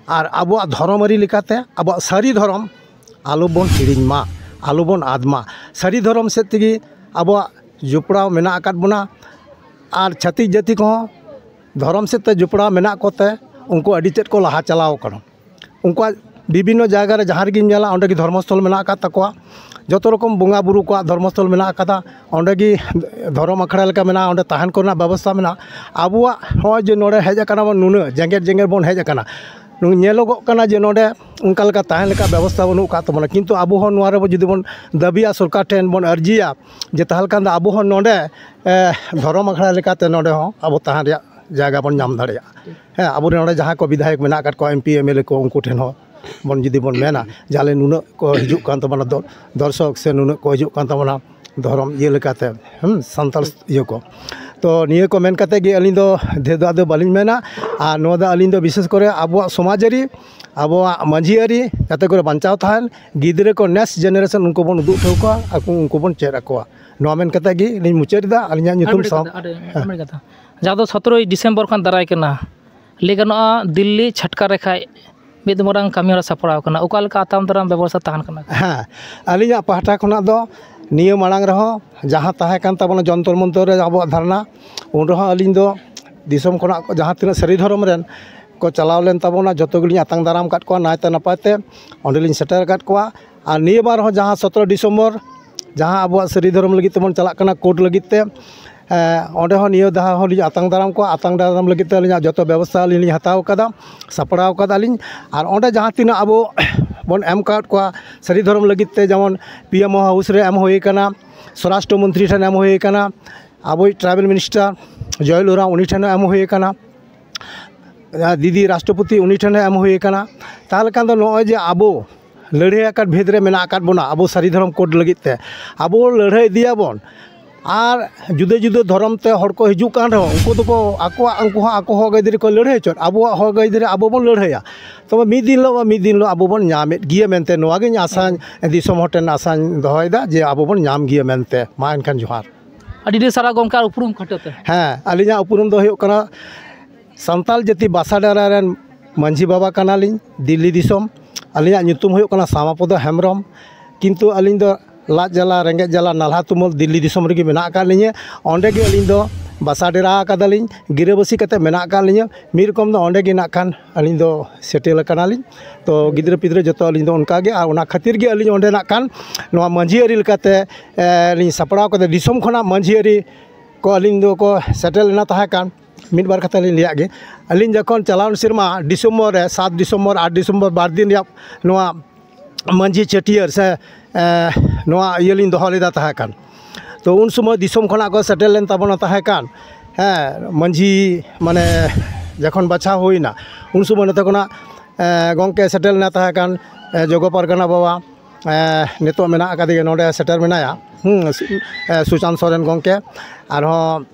ᱟᱨ ᱟᱵᱚᱣᱟᱜ ᱫᱷᱚᱨᱚᱢ ᱟᱹᱨᱤ ᱞᱮᱠᱟᱛᱮ ᱟᱵᱚᱣᱟᱜ ᱥᱟᱹᱨᱤ ᱫᱷᱚᱨᱚᱢ ᱟᱞᱚ ᱵᱚᱱ ᱦᱤᱲᱤᱧ ᱢᱟ, ᱟᱞᱚ ᱵᱚᱱ ᱟᱫ ᱢᱟ᱾ ᱥᱟᱹᱨᱤ ᱫᱷᱚᱨᱚᱢ ᱥᱮᱫ ᱛᱮᱜᱮ ᱟᱵᱚᱣᱟᱜ ᱡᱚᱯᱲᱟᱣ ᱢᱮᱱᱟᱜ ᱟᱠᱟᱫ ᱵᱚᱱᱟ᱾ ᱟᱨ ᱪᱷᱟᱹᱛᱤᱠ ᱡᱟᱹᱛᱤ ᱠᱚᱦᱚᱸ ᱫᱷᱚᱨᱚᱢ ᱥᱮᱫ ᱛᱮ ᱡᱚᱯᱲᱟᱣ ᱢᱮᱱᱟᱜ ᱠᱚᱛᱮ ᱩᱱᱠᱩ ᱟᱹᱰᱤ ᱛᱮᱫ ᱠᱚ ᱞᱟᱦᱟ ᱪᱟᱞᱟᱣ ᱟᱠᱟᱱᱟ᱾ ᱩᱱᱠᱩᱣᱟᱜ ᱵᱤᱵᱷᱤᱱᱱᱚ ᱡᱟᱭᱜᱟ ᱨᱮ ᱡᱟᱦᱟᱸ ᱨᱮᱜᱮᱢ ᱧᱮᱞᱟ, ᱚᱸᱰᱮ ᱜᱮ ᱫᱷᱚᱨᱢᱚᱥᱛᱷᱚᱞ ᱢᱮᱱᱟᱜ ᱟᱠᱟᱫ ᱛᱟᱠᱚᱣᱟ᱾ ᱡᱚᱛᱚ ᱨᱚᱠᱚᱢ ᱵᱚᱸᱜᱟ ᱵᱩᱨᱩ ᱠᱚᱣᱟᱜ ᱫᱷᱚᱨᱢᱚᱥᱛᱷᱚᱞ ᱢᱮᱱᱟᱜ ᱟᱠᱟᱫᱟ, ᱚᱸᱰᱮ ᱜᱮ ᱫᱷᱚᱨᱚᱢ ᱟᱠᱷᱲᱟ ᱞᱮᱠᱟ ᱢᱮᱱᱟᱜᱼᱟ, ᱚᱸᱰᱮ ᱛᱟᱦᱮᱱ ᱠᱚᱨᱮᱱᱟᱜ ᱵᱮᱵᱚᱥᱛᱷᱟ ᱢᱮᱱᱟᱜᱼᱟ᱾ ᱟᱵᱚᱣᱟᱜ ᱱᱚᱜᱼᱚᱭ ᱡᱮ ᱱᱚᱰᱮ ᱦᱮᱡ ᱟᱠᱟᱱᱟ ᱵᱚᱱ, ᱱᱩᱱᱟᱹᱜ ᱡᱮᱜᱮᱛ ᱡᱮᱜᱮᱛ ᱵᱚᱱ ᱦᱮᱡ ᱟᱠᱟᱱᱟ, ᱱᱩ-, ᱧᱮᱞᱚᱜᱚᱜ ᱠᱟᱱᱟ ᱡᱮ ᱱᱚᱰᱮ ᱚᱱᱠᱟ ᱞᱮᱠᱟ ᱛᱟᱦᱮᱱ ᱞᱮᱠᱟ ᱵᱮᱵᱚᱥᱛᱷᱟ ᱵᱟᱹᱱᱩᱜ ᱟᱠᱟᱫ ᱛᱟᱵᱚᱱᱟ, ᱠᱤᱱᱛᱩ ᱟᱵᱚ ᱦᱚᱸ ᱱᱚᱣᱟ ᱨᱮᱵᱚ ᱡᱩᱫᱤ ᱵᱚᱱ ᱫᱟᱹᱵᱤᱭᱟ, ᱥᱚᱨᱠᱟᱨ ᱴᱷᱮᱱ ᱵᱚᱱ ᱟᱹᱨᱡᱤᱭᱟ ᱡᱮ ᱛᱟᱦᱚᱞᱮ ᱠᱷᱟᱱ ᱫᱚ ᱟᱵᱚ ᱦᱚᱸ ᱱᱚᱰᱮ, ᱮ, ᱫᱷᱚᱨᱚᱢ ᱟᱠᱷᱲᱟ ᱞᱮᱠᱟᱛᱮ ᱱᱚᱰᱮ ᱦᱚᱸ ᱟᱵᱚ ᱛᱟᱦᱮᱱ ᱨᱮᱭᱟᱜ ᱡᱟᱭᱜᱟ ᱵᱚᱱ ᱧᱟᱢ ᱫᱟᱲᱮᱭᱟᱜᱼᱟ᱾ ᱦᱮᱸ, ᱟᱵᱚᱨᱮᱱ ᱱᱚᱰᱮ ᱡᱟᱦᱟᱸᱭ ᱠᱚ ᱵᱤᱫᱷᱟᱭᱚᱠ ᱢᱮᱱᱟᱜ ᱟᱠᱟᱫ ᱠᱚᱣᱟ, M P, M L A ᱠᱚ, ᱩᱱᱠᱩ ᱴᱷᱮᱱ ᱦᱚᱸ ᱵᱚᱱ ᱡᱩᱫᱤ ᱵᱚᱱ ᱢᱮᱱᱟ ᱡᱮ ᱟᱞᱮ ᱱᱩᱱᱟᱹᱜ ᱠᱚ ᱦᱤᱡᱩᱜ ᱠᱟᱱ ᱛᱟᱵᱚᱱᱟ ᱫᱚ-, ᱫᱚᱨᱥᱚᱠ ᱥᱮ ᱱᱩᱱᱟᱹᱜ ᱠᱚ ᱦᱤᱡᱩᱜ ᱠᱟᱱ ᱛᱟᱵᱚᱱᱟ ᱫᱷᱚᱨᱚᱢ ᱤᱭᱟᱹ ᱞᱮᱠᱟᱛᱮ, ᱦᱮᱸ, ᱥᱟᱱᱛᱟᱲ ᱤᱭᱟᱹ ᱠᱚ᱾ ᱛᱚ ᱱᱤᱭᱟᱹ ᱠᱚ ᱢᱮᱱ ᱠᱟᱛᱮ ᱜᱮ ᱟᱹᱞᱤᱧ ᱫᱚ ᱰᱷᱮᱨ ᱫᱚ ᱟᱫᱚ ᱵᱟᱹᱞᱤᱧ ᱢᱮᱱᱟ᱾ ᱟᱨ ᱱᱚᱣᱟ ᱫᱚ ᱟᱹᱞᱤᱧ ᱫᱚ ᱵᱤᱥᱮᱥ ᱠᱚᱨᱮ ᱟᱵᱚᱣᱟᱜ ᱥᱚᱢᱟᱡᱽ ᱟᱹᱨᱤ ᱟᱵᱚᱣᱟᱜ ᱢᱟᱹᱡᱷᱤ ᱟᱹᱨᱤ ᱡᱟᱛᱮ ᱠᱚᱨᱮ ᱵᱟᱧᱪᱟᱣ ᱛᱟᱦᱮᱱ, ᱜᱤᱫᱽᱨᱟᱹ ᱠᱚ next generation ᱩᱱᱠᱩ ᱵᱚᱱ ᱩᱫᱩᱜ ᱦᱚᱴᱚ ᱟᱠᱚᱣᱟ, ᱟᱠᱚ ᱩᱱᱠᱩ ᱵᱚᱱ ᱪᱮᱫ ᱟᱠᱚᱣᱟ᱾ ᱱᱚᱣᱟ ᱢᱮᱱ ᱠᱟᱛᱮ ᱜᱮ ᱞᱤᱧ ᱢᱩᱪᱟᱹᱫ ᱮᱫᱟ᱾ ᱟᱹᱞᱤᱧᱟᱜ ᱟᱨ ᱧᱩᱛᱩᱢ ᱢᱤᱫᱴᱮᱡ ᱥᱟᱶ ᱠᱟᱛᱷᱟ, ᱟᱨ ᱦᱮᱸ᱾ ᱟᱨ ᱢᱤᱫᱴᱮᱡ ᱠᱟᱛᱷᱟ, ᱡᱟᱦᱟᱸ ᱫᱚ ᱥᱚᱛᱨᱚᱭ ᱰᱤᱥᱮᱢᱵᱚᱨ ᱠᱷᱚᱱ ᱫᱟᱨᱟᱭ ᱠᱟᱱᱟ, ᱞᱟᱹᱭ ᱜᱟᱱᱚᱜᱼᱟ ᱫᱤᱞᱞᱤ ᱪᱷᱟᱴᱠᱟ ᱨᱮ ᱠᱷᱟᱡ ᱢᱤᱫ ᱢᱟᱨᱟᱝ ᱠᱟᱹᱢᱤ ᱦᱚᱨᱟ ᱥᱟᱯᱲᱟᱣ ᱠᱟᱱᱟ, ᱚᱠᱟ ᱞᱮᱠᱟ ᱟᱛᱟᱝ ᱫᱟᱨᱟᱢ ᱵᱮᱵᱚᱥᱛᱷᱟ ᱛᱟᱦᱮᱱ ᱠᱟᱱᱟ? ᱦᱮᱸ, ᱟᱹᱞᱤᱧᱟᱜ ᱯᱟᱦᱴᱟ ᱠᱷᱚᱱᱟᱜ ᱫᱚ ᱱᱤᱭᱟᱹ ᱢᱟᱲᱟᱝ ᱨᱮᱦᱚᱸ ᱡᱟᱦᱟᱸ ᱛᱟᱦᱮᱸ ᱠᱟᱱ ᱛᱟᱵᱚᱱᱟ ᱡᱚᱱᱛᱚᱨ ᱢᱚᱱᱛᱚᱨ ᱨᱮ ᱟᱵᱚᱣᱟᱜ ᱫᱷᱟᱨᱱᱟ, ᱩᱱ ᱨᱮᱦᱚᱸ ᱟᱹᱞᱤᱧ ᱫᱚ ᱫᱤᱥᱚᱢ ᱠᱷᱚᱱᱟᱜ ᱠᱚ ᱡᱟᱦᱟᱸ ᱛᱤᱱᱟᱹᱜ ᱥᱟᱹᱨᱤ ᱫᱷᱚᱨᱚᱢ ᱨᱮᱱ ᱠᱚ ᱪᱟᱞᱟᱣ ᱞᱮᱱ ᱛᱟᱵᱚᱱᱟ, ᱡᱚᱛᱚ ᱜᱮᱞᱤᱧ ᱟᱛᱟᱝ ᱫᱟᱨᱟᱢ ᱟᱠᱟᱫ ᱠᱚᱣᱟ ᱱᱟᱭᱛᱮ ᱱᱟᱯᱟᱭ ᱛᱮ, ᱚᱸᱰᱮᱞᱤᱧ ᱥᱮᱴᱮᱨ ᱟᱠᱟᱫ ᱠᱚᱣᱟ᱾ ᱟᱨ ᱱᱤᱭᱟᱹ ᱵᱟᱨ ᱦᱚᱸ ᱡᱟᱦᱟᱸ ᱥᱚᱛᱨᱚ ᱰᱤᱥᱮᱢᱵᱚᱨ ᱡᱟᱦᱟᱸ ᱟᱵᱚᱣᱟᱜ ᱥᱟᱹᱨᱤ ᱫᱷᱚᱨᱚᱢ ᱞᱟᱹᱜᱤᱫ ᱛᱮᱵᱚᱱ ᱪᱟᱞᱟᱜ ᱠᱟᱱᱟ ᱠᱳᱰ ᱞᱟᱹᱜᱤᱫ ᱛᱮ, ᱮᱸ, ᱚᱸᱰᱮ ᱦᱚᱸ ᱱᱤᱭᱟᱹ ᱫᱷᱟᱣ ᱦᱚᱸᱞᱤᱧ ᱟᱛᱟᱝ ᱫᱟᱨᱟᱢ ᱠᱚᱣᱟ᱾ ᱟᱛᱟᱝ ᱫᱟᱨᱟᱢ ᱞᱟᱹᱜᱤᱫ ᱛᱮ ᱟᱹᱞᱤᱧᱟᱜ ᱡᱚᱛᱚ ᱵᱮᱵᱚᱥᱛᱷᱟ ᱟᱹᱞᱤᱧ ᱞᱤᱧ ᱦᱟᱛᱟᱣ ᱠᱟᱫᱟ, ᱥᱟᱯᱲᱟᱣ ᱠᱟᱫᱟᱞᱤᱧ᱾ ᱟᱨ ᱚᱸᱰᱮ ᱡᱟᱦᱟᱸ ᱛᱤᱱᱟᱹᱜ ᱟᱵᱚ ᱵᱚᱱ ᱮᱢ ᱟᱠᱟᱫ ᱠᱚᱣᱟ ᱥᱟᱹᱨᱤ ᱫᱷᱚᱨᱚᱢ ᱞᱟᱹᱜᱤᱫ ᱛᱮ, ᱡᱮᱢᱚᱱ ᱯᱤ ᱮᱢ ᱦᱟᱣᱩᱥ ᱨᱮ ᱮᱢ ᱦᱩᱭ ᱠᱟᱱᱟ, ᱥᱚᱨᱟᱥᱴᱨᱚ ᱢᱚᱱᱛᱨᱤ ᱴᱷᱮᱱ ᱮᱢ ᱦᱩᱭ ᱠᱟᱱᱟ, ᱟᱵᱚᱭᱤᱡ ᱴᱨᱟᱭᱵᱮᱞ ᱢᱤᱱᱤᱥᱴᱟᱨ ᱡᱚᱭᱚᱞ ᱳᱨᱟᱸᱣ ᱩᱱᱤ ᱴᱷᱮᱱ ᱦᱚᱸ ᱮᱢ ᱦᱩᱭ ᱠᱟᱱᱟ, ᱫᱤᱫᱤ ᱨᱟᱥᱴᱨᱚᱯᱚᱛᱤ ᱩᱱᱤ ᱴᱷᱮᱱ ᱦᱚᱸ ᱮᱢ ᱦᱩᱭ ᱠᱟᱱᱟ᱾ ᱛᱟᱦᱚᱞᱮ ᱠᱷᱟᱱ ᱫᱚ ᱱᱚᱜᱼᱚᱭ ᱡᱮ ᱟᱵᱚ ᱞᱟᱹᱲᱦᱟᱹᱭ ᱟᱠᱟᱫ ᱵᱷᱮᱫ ᱨᱮ ᱢᱮᱱᱟᱜ ᱟᱠᱟᱫ ᱵᱚᱱᱟ, ᱟᱵᱚ ᱥᱟᱹᱨᱤ ᱫᱷᱚᱨᱚᱢ ᱠᱳᱰ ᱞᱟᱹᱜᱤᱫ ᱛᱮ ᱟᱵᱚ ᱞᱟᱹᱲᱦᱟᱹᱭ ᱤᱫᱤᱭᱟᱵᱚᱱ, ᱟᱨ ᱡᱩᱫᱟᱹ ᱡᱩᱫᱟᱹ ᱫᱷᱚᱨᱚᱢ ᱛᱮ ᱦᱚᱲ ᱠᱚ ᱦᱤᱡᱩᱜ ᱠᱟᱱ ᱨᱮᱦᱚᱸ, ᱩᱱᱠᱩ ᱫᱚᱠᱚ ᱟᱠᱚᱣᱟᱜ, ᱩᱱᱠᱩ ᱦᱚᱸ ᱟᱠᱚ ᱦᱚᱠ ᱟᱹᱭᱫᱟᱹᱨᱤ ᱠᱚ ᱞᱟᱹᱲᱦᱟᱹᱭ ᱦᱚᱪᱚᱱ, ᱟᱵᱚᱣᱟᱜ ᱦᱚᱠ ᱟᱹᱭᱫᱟᱹᱨᱤ ᱟᱵᱚ ᱵᱚᱱ ᱞᱟᱹᱲᱦᱟᱹᱭᱟ᱾ ᱛᱚᱵᱮ ᱢᱤᱫ ᱫᱤᱱ ᱦᱤᱞᱳᱜ ᱵᱟ ᱢᱤᱫ ᱫᱤᱱ ᱦᱤᱞᱳᱜ ᱟᱵᱚ ᱵᱚᱱ ᱧᱟᱢᱮᱫ ᱜᱮᱭᱟ ᱢᱮᱱᱛᱮ, ᱱᱚᱣᱟ ᱜᱤᱧ ᱟᱥᱟᱧ, ᱫᱤᱥᱚᱢ ᱦᱚᱲ ᱴᱷᱮᱱ ᱟᱥᱟᱧ ᱫᱚᱦᱚᱭᱮᱫᱟ ᱡᱮ ᱟᱵᱚ ᱵᱚᱱ ᱧᱟᱢ ᱜᱮᱭᱟ ᱢᱮᱱᱛᱮ᱾ ᱢᱟ ᱮᱱᱠᱷᱟᱱ ᱡᱚᱦᱟᱨ᱾ ᱟᱹᱰᱤ ᱟᱹᱰᱤ ᱥᱟᱨᱦᱟᱣ ᱜᱚᱢᱠᱮ, ᱟᱨ ᱩᱯᱨᱩᱢ ᱠᱷᱟᱴᱚ ᱛᱮ᱾ ᱦᱮᱸ, ᱟᱹᱞᱤᱧᱟᱜ ᱩᱯᱨᱩᱢ ᱫᱚ ᱦᱩᱭᱩᱜ ᱠᱟᱱᱟ ᱥᱟᱱᱛᱟᱲ ᱡᱟᱹᱛᱤ ᱵᱟᱥᱟ ᱰᱮᱨᱟ ᱨᱮᱱ ᱢᱟᱹᱡᱷᱤ ᱵᱟᱵᱟ ᱠᱟᱱᱟᱞᱤᱧ, ᱫᱤᱞᱞᱤ ᱫᱤᱥᱚᱢ᱾ ᱟᱹᱞᱤᱧᱟᱜ ᱧᱩᱛᱩᱢ ᱦᱩᱭᱩᱜ ᱠᱟᱱᱟ ᱥᱟᱢᱟᱯᱚᱫᱚ ᱦᱮᱢᱵᱨᱚᱢ᱾ ᱠᱤᱱᱛᱩ ᱟᱹᱞᱤᱧ ᱫᱚ ᱞᱟᱡ ᱡᱟᱞᱟ, ᱨᱮᱸᱜᱮᱡ ᱡᱟᱞᱟ, ᱱᱟᱞᱦᱟ ᱛᱩᱢᱟᱹᱞ ᱫᱤᱞᱞᱤ ᱫᱤᱥᱚᱢ ᱨᱮᱜᱮ ᱢᱮᱱᱟᱜ ᱟᱠᱟᱫ ᱞᱤᱧᱟᱹ᱾ ᱚᱸᱰᱮ ᱜᱮ ᱟᱹᱞᱤᱧ ᱫᱚ ᱵᱟᱥᱟ ᱰᱮᱨᱟ ᱟᱠᱟᱫᱟᱞᱤᱧ, ᱜᱤᱨᱟᱹᱵᱟᱹᱥᱤ ᱠᱟᱛᱮ ᱢᱮᱱᱟᱜ ᱟᱠᱟᱫ ᱞᱤᱧᱟᱹ᱾ ᱢᱤᱫ ᱨᱚᱠᱚᱢ ᱫᱚ ᱚᱸᱰᱮ ᱜᱮ ᱱᱟᱜ ᱠᱷᱟᱱ ᱟᱹᱞᱤᱧ ᱫᱚ ᱥᱮᱴᱮᱞ ᱟᱠᱟᱱᱟᱞᱤᱧ᱾ ᱛᱚ ᱜᱤᱫᱽᱨᱟᱹ ᱯᱤᱫᱽᱨᱟᱹ ᱡᱚᱛᱚ ᱟᱹᱞᱤᱧ ᱫᱚ ᱚᱱᱠᱟ ᱜᱮ, ᱟᱨ ᱚᱱᱟ ᱠᱷᱟᱹᱛᱤᱨ ᱜᱮ ᱟᱹᱞᱤᱧ ᱚᱸᱰᱮ ᱱᱟᱜ ᱠᱷᱟᱱ ᱱᱚᱣᱟ ᱢᱟᱹᱡᱷᱤ ᱟᱹᱨᱤ ᱞᱮᱠᱟᱛᱮ, ᱮ, ᱞᱤᱧ ᱥᱟᱯᱲᱟᱣ ᱠᱟᱫᱟ᱾ ᱫᱤᱥᱚᱢ ᱠᱷᱚᱱᱟᱜ ᱢᱟᱹᱡᱷᱤ ᱟᱹᱨᱤ ᱠᱚ ᱟᱹᱞᱤᱧ ᱫᱚᱠᱚ ᱥᱮᱴᱮᱨ ᱞᱮᱱᱟ ᱛᱟᱦᱮᱸ ᱠᱟᱱ᱾ ᱢᱤᱫ ᱵᱟᱨ ᱠᱟᱛᱷᱟ ᱞᱤᱧ ᱞᱟᱹᱭᱟᱜ ᱜᱮ᱾ ᱟᱹᱞᱤᱧ ᱡᱚᱠᱷᱚᱱ ᱪᱟᱞᱟᱣᱮᱱ ᱥᱮᱨᱢᱟ ᱰᱤᱥᱮᱢᱵᱚᱨ ᱨᱮ, ᱥᱟᱛ ᱰᱤᱥᱮᱢᱵᱚᱨ, ᱟᱴ ᱰᱤᱥᱮᱢᱵᱚᱨ, ᱵᱟᱨ ᱫᱤᱱ ᱨᱮᱭᱟᱜ ᱱᱚᱣᱟ ᱢᱟᱹᱡᱷᱤ ᱪᱷᱟᱹᱴᱭᱟᱹᱨ ᱥᱮ, ᱮ, ᱱᱚᱣᱟ ᱤᱭᱟᱹ ᱞᱤᱧ ᱫᱚᱦᱚ ᱞᱮᱫᱟ ᱛᱟᱦᱮᱸ ᱠᱟᱱ᱾ ᱛᱚ ᱩᱱ ᱥᱚᱢᱚᱭ ᱫᱤᱥᱚᱢ ᱠᱷᱚᱱᱟᱜ ᱠᱚ ᱥᱮᱴᱮᱨ ᱞᱮᱱ ᱛᱟᱵᱚᱱᱟ ᱛᱟᱦᱮᱸ ᱠᱟᱱ, ᱦᱮᱸ, ᱢᱟᱹᱡᱷᱤ ᱢᱟᱱᱮ ᱡᱚᱠᱷᱚᱱ ᱵᱟᱪᱷᱟᱣ ᱦᱩᱭᱱᱟ, ᱩᱱ ᱥᱚᱢᱚᱭ ᱱᱚᱛᱮ ᱠᱷᱚᱱᱟᱜ, ᱮ, ᱜᱚᱢᱠᱮ ᱥᱮᱴᱮᱨ ᱞᱮᱱᱟ ᱛᱟᱦᱮᱸ ᱠᱟᱱ, ᱮ, ᱡᱚᱜᱚ ᱯᱟᱨᱜᱟᱱᱟ ᱵᱟᱵᱟ, ᱮ, ᱱᱤᱛᱚᱜ ᱢᱮᱱᱟᱜ ᱟᱠᱟᱫᱮᱭᱟ ᱱᱚᱰᱮ ᱥᱮᱴᱮᱨ ᱢᱮᱱᱟᱭᱟ, ᱦᱩᱸ, ᱥᱩ-, ᱮ, ᱥᱩᱥᱟᱱᱛ ᱥᱚᱨᱮᱱ ᱜᱚᱢᱠᱮ, ᱟᱨᱦᱚᱸ,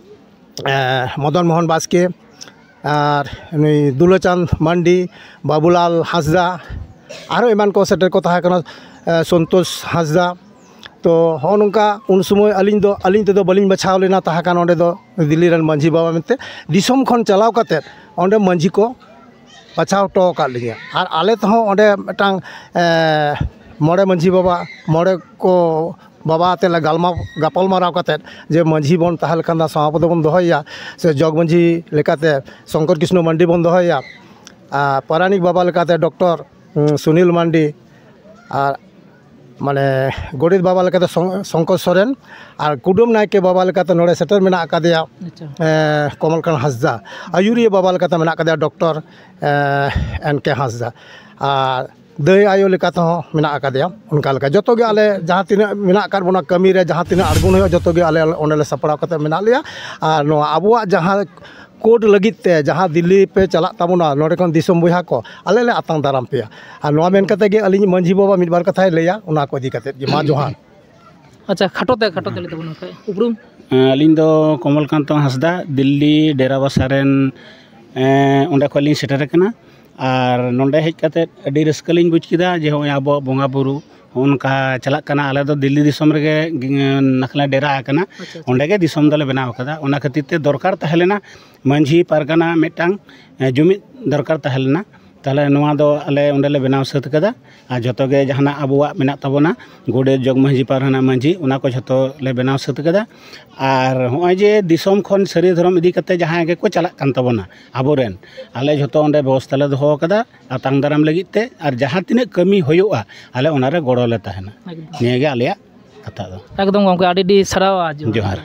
ᱮ, ᱢᱚᱫᱚᱱ ᱢᱳᱦᱚᱱ ᱵᱟᱥᱠᱮ, ᱟᱨ ᱱᱩᱭ ᱫᱩᱞᱟᱪᱟᱸᱫᱽ ᱢᱟᱱᱰᱤ, ᱵᱟᱵᱩᱞᱟᱞ ᱦᱟᱸᱥᱫᱟ, ᱟᱨᱚ ᱮᱢᱟᱱ ᱠᱚ ᱥᱮᱴᱮᱨ ᱠᱚ ᱛᱟᱦᱮᱸ ᱠᱟᱱᱟ, ᱮ, ᱥᱚᱱᱛᱳᱥ ᱦᱟᱸᱥᱫᱟ᱾ ᱛᱚ ᱦᱚᱸᱜᱼᱚ ᱱᱚᱝᱠᱟ ᱩᱱ ᱥᱚᱢᱚᱭ ᱟᱹᱞᱤᱧ ᱫᱚ, ᱟᱹᱞᱤᱧ ᱛᱮᱫᱚ ᱵᱟᱹᱞᱤᱧ ᱵᱟᱪᱷᱟᱣ ᱞᱮᱱᱟ ᱛᱟᱦᱮᱸ ᱠᱟᱱ ᱚᱸᱰᱮ ᱫᱚ ᱫᱤᱞᱞᱤ ᱨᱮᱱ ᱢᱟᱹᱡᱷᱤ ᱵᱟᱵᱟ ᱢᱮᱱᱛᱮ᱾ ᱫᱤᱥᱚᱢ ᱠᱷᱚᱱ ᱪᱟᱞᱟᱣ ᱠᱟᱛᱮᱫ ᱚᱸᱰᱮ ᱢᱟᱹᱡᱷᱤ ᱠᱚ ᱵᱟᱪᱷᱟᱣ ᱦᱚᱴᱚ ᱟᱠᱟᱫ ᱞᱤᱧᱟᱹ᱾ ᱟᱨ ᱟᱞᱮ ᱛᱮᱦᱚᱸ ᱚᱸᱰᱮ ᱢᱤᱫᱴᱟᱝ, ᱮ, ᱢᱚᱬᱮ ᱢᱟᱹᱡᱷᱤ ᱵᱟᱵᱟ, ᱢᱚᱬᱮ ᱠᱚ ᱵᱟᱵᱟ ᱟᱛᱮ ᱞᱮ ᱜᱟᱞᱢᱟᱨ-, ᱜᱟᱯᱟᱞᱢᱟᱨᱟᱣ ᱠᱟᱛᱮᱫ ᱡᱮ ᱢᱟᱹᱡᱷᱤ ᱵᱚᱱ ᱛᱟᱦᱮᱸ ᱞᱮᱠᱷᱟᱱ ᱫᱚ ᱥᱚᱵᱷᱟᱯᱚᱛᱤ ᱵᱚᱱ ᱫᱚᱦᱚᱭᱮᱭᱟ, ᱥᱮ ᱡᱚᱜᱽ ᱢᱟᱹᱡᱷᱤ ᱞᱮᱠᱟᱛᱮ ᱥᱚᱝᱠᱚᱨ ᱠᱨᱤᱥᱱᱚ ᱢᱟᱱᱰᱤ ᱵᱚᱱ ᱫᱚᱦᱚᱭᱮᱭᱟ, ᱟᱨ ᱯᱟᱨᱟᱱᱤᱠ ᱵᱟᱵᱟ ᱞᱮᱠᱟᱛᱮ ᱰᱚᱠᱴᱚᱨ, ᱩᱸ, ᱥᱩᱱᱤᱞ ᱢᱟᱱᱰᱤ, ᱟᱨ ᱢᱟᱱᱮ ᱜᱚᱰᱮᱛ ᱵᱟᱵᱟ ᱞᱮᱠᱟᱛᱮ ᱥᱚᱝ-, ᱥᱚᱝᱠᱚᱨ ᱥᱚᱨᱮᱱ, ᱟᱨ ᱠᱩᱰᱟᱹᱢ ᱱᱟᱭᱠᱮ ᱵᱟᱵᱟ ᱞᱮᱠᱟᱛᱮ ᱱᱚᱰᱮ ᱥᱮᱴᱮᱨ ᱢᱮᱱᱟᱜ ᱟᱠᱟᱫᱮᱭᱟ, ᱟᱪᱪᱷᱟ᱾ ᱮ, ᱠᱚᱢᱚᱞ ᱠᱟᱱᱛ ᱦᱟᱸᱥᱫᱟ᱾ ᱟᱹᱭᱩᱨᱤᱭᱟᱹ ᱵᱟᱵᱟ ᱞᱮᱠᱟᱛᱮ ᱢᱮᱱᱟᱜ ᱟᱠᱟᱫᱮᱭᱟ ᱰᱚᱠᱴᱚᱨ, ᱮ, ᱮᱱ ᱠᱮ ᱦᱟᱸᱥᱫᱟ᱾ ᱟᱨ ᱫᱟᱹᱭ ᱟᱭᱳ ᱞᱮᱠᱟ ᱛᱮᱦᱚᱸ ᱢᱮᱱᱟᱜ ᱟᱠᱟᱫᱮᱭᱟ᱾ ᱚᱱᱠᱟ ᱞᱮᱠᱟ ᱡᱚᱛᱚ ᱜᱮ ᱟᱞᱮ ᱡᱟᱦᱟᱸ ᱛᱤᱱᱟᱹᱜ ᱢᱮᱱᱟᱜ ᱟᱠᱟᱫ ᱵᱚᱱᱟ ᱠᱟᱹᱢᱤ ᱨᱮ, ᱡᱟᱦᱟᱸ ᱛᱤᱱᱟᱹᱜ ᱟᱬᱜᱚᱱ ᱦᱩᱭᱩᱜᱼᱟ, ᱡᱚᱛᱚ ᱜᱮ ᱟᱞᱮ ᱚᱸᱰᱮ ᱞᱮ ᱥᱟᱯᱲᱟᱣ ᱠᱟᱛᱮ ᱢᱮᱱᱟᱜ ᱞᱮᱭᱟ᱾ ᱟᱨ ᱱᱚᱣᱟ ᱟᱵᱚᱣᱟᱜ ᱡᱟᱦᱟᱸ ᱠᱳᱰ ᱞᱟᱹᱜᱤᱫ ᱛᱮ ᱡᱟᱦᱟᱸ ᱫᱤᱞᱞᱤ ᱯᱮ ᱪᱟᱞᱟᱜ ᱛᱟᱵᱚᱱᱟ, ᱱᱚᱰᱮ ᱠᱷᱚᱱ ᱫᱤᱥᱚᱢ ᱵᱚᱭᱦᱟ ᱠᱚ, ᱟᱞᱮ ᱞᱮ ᱟᱛᱟᱝ ᱫᱟᱨᱟᱢ ᱯᱮᱭᱟ᱾ ᱟᱨ ᱱᱚᱣᱟ ᱢᱮᱱ ᱠᱟᱛᱮ ᱜᱮ ᱟᱹᱞᱤᱧ ᱢᱟᱹᱡᱷᱤ ᱵᱟᱵᱟ ᱢᱤᱫ ᱵᱟᱨ ᱠᱟᱛᱷᱟᱭ ᱞᱟᱹᱭᱟ, ᱚᱱᱟ ᱠᱚ ᱤᱫᱤ ᱠᱟᱛᱮ ᱜᱮ᱾ ᱢᱟ ᱡᱚᱦᱟᱨ᱾ ᱟᱪᱪᱷᱟ, ᱠᱷᱟᱴᱚ ᱛᱮ, ᱠᱷᱟᱴᱚ ᱛᱮ ᱞᱟᱹᱭ ᱛᱟᱵᱚᱱ ᱯᱮ᱾ ᱩᱯᱨᱩᱢ? ᱮᱸ, ᱟᱹᱞᱤᱧ ᱫᱚ ᱠᱚᱢᱚᱞ ᱠᱟᱱᱛᱚ ᱦᱟᱸᱥᱫᱟ, ᱫᱤᱞᱞᱤ ᱰᱮᱨᱟ ᱵᱟᱥᱟ ᱨᱮᱱ, ᱮᱸ, ᱚᱸᱰᱮ ᱠᱷᱚᱱ ᱞᱤᱧ ᱥᱮᱴᱮᱨ ᱟᱠᱟᱱᱟ᱾ ᱟᱨ ᱱᱚᱰᱮ ᱦᱮᱡ ᱠᱟᱛᱮᱫ ᱟᱹᱰᱤ ᱨᱟᱹᱥᱠᱟᱹ ᱞᱤᱧ ᱵᱩᱡᱽ ᱠᱮᱫᱟ ᱡᱮ ᱦᱚᱸᱜᱼᱚᱭ ᱟᱵᱚᱣᱟᱜ ᱵᱚᱸᱜᱟ ᱵᱩᱨᱩ ᱦᱚᱸᱜᱼᱚ ᱱᱚᱝᱠᱟ ᱪᱟᱞᱟᱜ ᱠᱟᱱᱟ᱾ ᱟᱞᱮ ᱫᱚ ᱫᱤᱞᱞᱤ ᱫᱤᱥᱚᱢ ᱨᱮᱜᱮ, ᱮᱸ, ᱱᱟᱠᱷᱞᱟ ᱰᱮᱨᱟ ᱟᱠᱟᱱᱟ᱾ ᱟᱪᱪᱷᱟ, ᱟᱪᱪᱷᱟ᱾ ᱚᱸᱰᱮ ᱜᱮ ᱫᱤᱥᱚᱢ ᱫᱚᱞᱮ ᱵᱮᱱᱟᱣ ᱟᱠᱟᱫᱟ᱾ ᱚᱱᱟ ᱠᱷᱟᱹᱛᱤᱨ ᱛᱮ ᱫᱚᱨᱠᱟᱨ ᱛᱟᱦᱮᱸ ᱞᱮᱱᱟ ᱢᱟᱹᱡᱷᱤ ᱯᱟᱨᱜᱟᱱᱟ ᱢᱤᱫᱴᱟᱝ, ᱮᱸ, ᱡᱩᱢᱤᱫ ᱫᱚᱨᱠᱟᱨ ᱛᱟᱦᱮᱸ ᱞᱮᱱᱟ᱾ ᱛᱟᱦᱚᱞᱮ ᱱᱚᱣᱟ ᱫᱚ ᱟᱞᱮ ᱚᱸᱰᱮ ᱞᱮ ᱵᱮᱱᱟᱣ ᱥᱟᱹᱛ ᱠᱟᱫᱟ᱾ ᱟᱨ ᱡᱷᱚᱛᱚ ᱜᱮ ᱡᱟᱦᱟᱱᱟᱜ ᱟᱵᱚᱣᱟᱜ ᱢᱮᱱᱟᱜ ᱛᱟᱵᱚᱱᱟ, ᱜᱚᱰᱮᱛ, ᱡᱚᱜᱽ ᱢᱟᱹᱡᱷᱤ, ᱯᱟᱨᱜᱟᱱᱟ ᱢᱟᱹᱡᱷᱤ, ᱚᱱᱟ ᱠᱚ ᱡᱷᱚᱛᱚ ᱞᱮ ᱵᱮᱱᱟᱣ ᱥᱟᱹᱛ ᱠᱟᱫᱟ᱾ ᱟᱨ ᱦᱚᱸᱜᱼᱚᱭ ᱡᱮ ᱫᱤᱥᱚᱢ ᱠᱷᱚᱱ ᱥᱟᱹᱨᱤ ᱫᱷᱚᱨᱚᱢ ᱤᱫᱤ ᱠᱟᱛᱮ ᱡᱟᱦᱟᱸᱭ ᱜᱮᱠᱚ ᱪᱟᱞᱟᱜ ᱠᱟᱱ ᱛᱟᱵᱚᱱᱟ ᱟᱵᱚᱨᱮᱱ, ᱟᱞᱮ ᱡᱷᱚᱛᱚ ᱚᱸᱰᱮ ᱵᱮᱵᱚᱥᱛᱷᱟ ᱞᱮ ᱫᱚᱦᱚ ᱠᱟᱫᱟ ᱟᱛᱟᱝ ᱫᱟᱨᱟᱢ ᱞᱟᱹᱜᱤᱫ ᱛᱮ᱾ ᱟᱨ ᱡᱟᱦᱟᱸ ᱛᱤᱱᱟᱹᱜ ᱠᱟᱹᱢᱤ ᱦᱩᱭᱩᱜᱼᱟ, ᱟᱞᱮ ᱚᱱᱟᱨᱮ ᱜᱚᱲᱚ ᱞᱮ ᱛᱟᱦᱮᱱᱟ᱾ ᱮᱠᱫᱚᱢ᱾ ᱱᱤᱭᱟᱹᱜᱮ ᱟᱞᱮᱭᱟᱜ ᱠᱟᱛᱷᱟ ᱫᱚ᱾ ᱮᱠᱫᱚᱢ ᱜᱚᱢᱠᱮ, ᱟᱹᱰᱤ ᱟᱹᱰᱤ ᱥᱟᱨᱦᱟᱣ᱾ ᱡᱚᱦᱟᱨ᱾ ᱡᱚᱦᱟᱨ᱾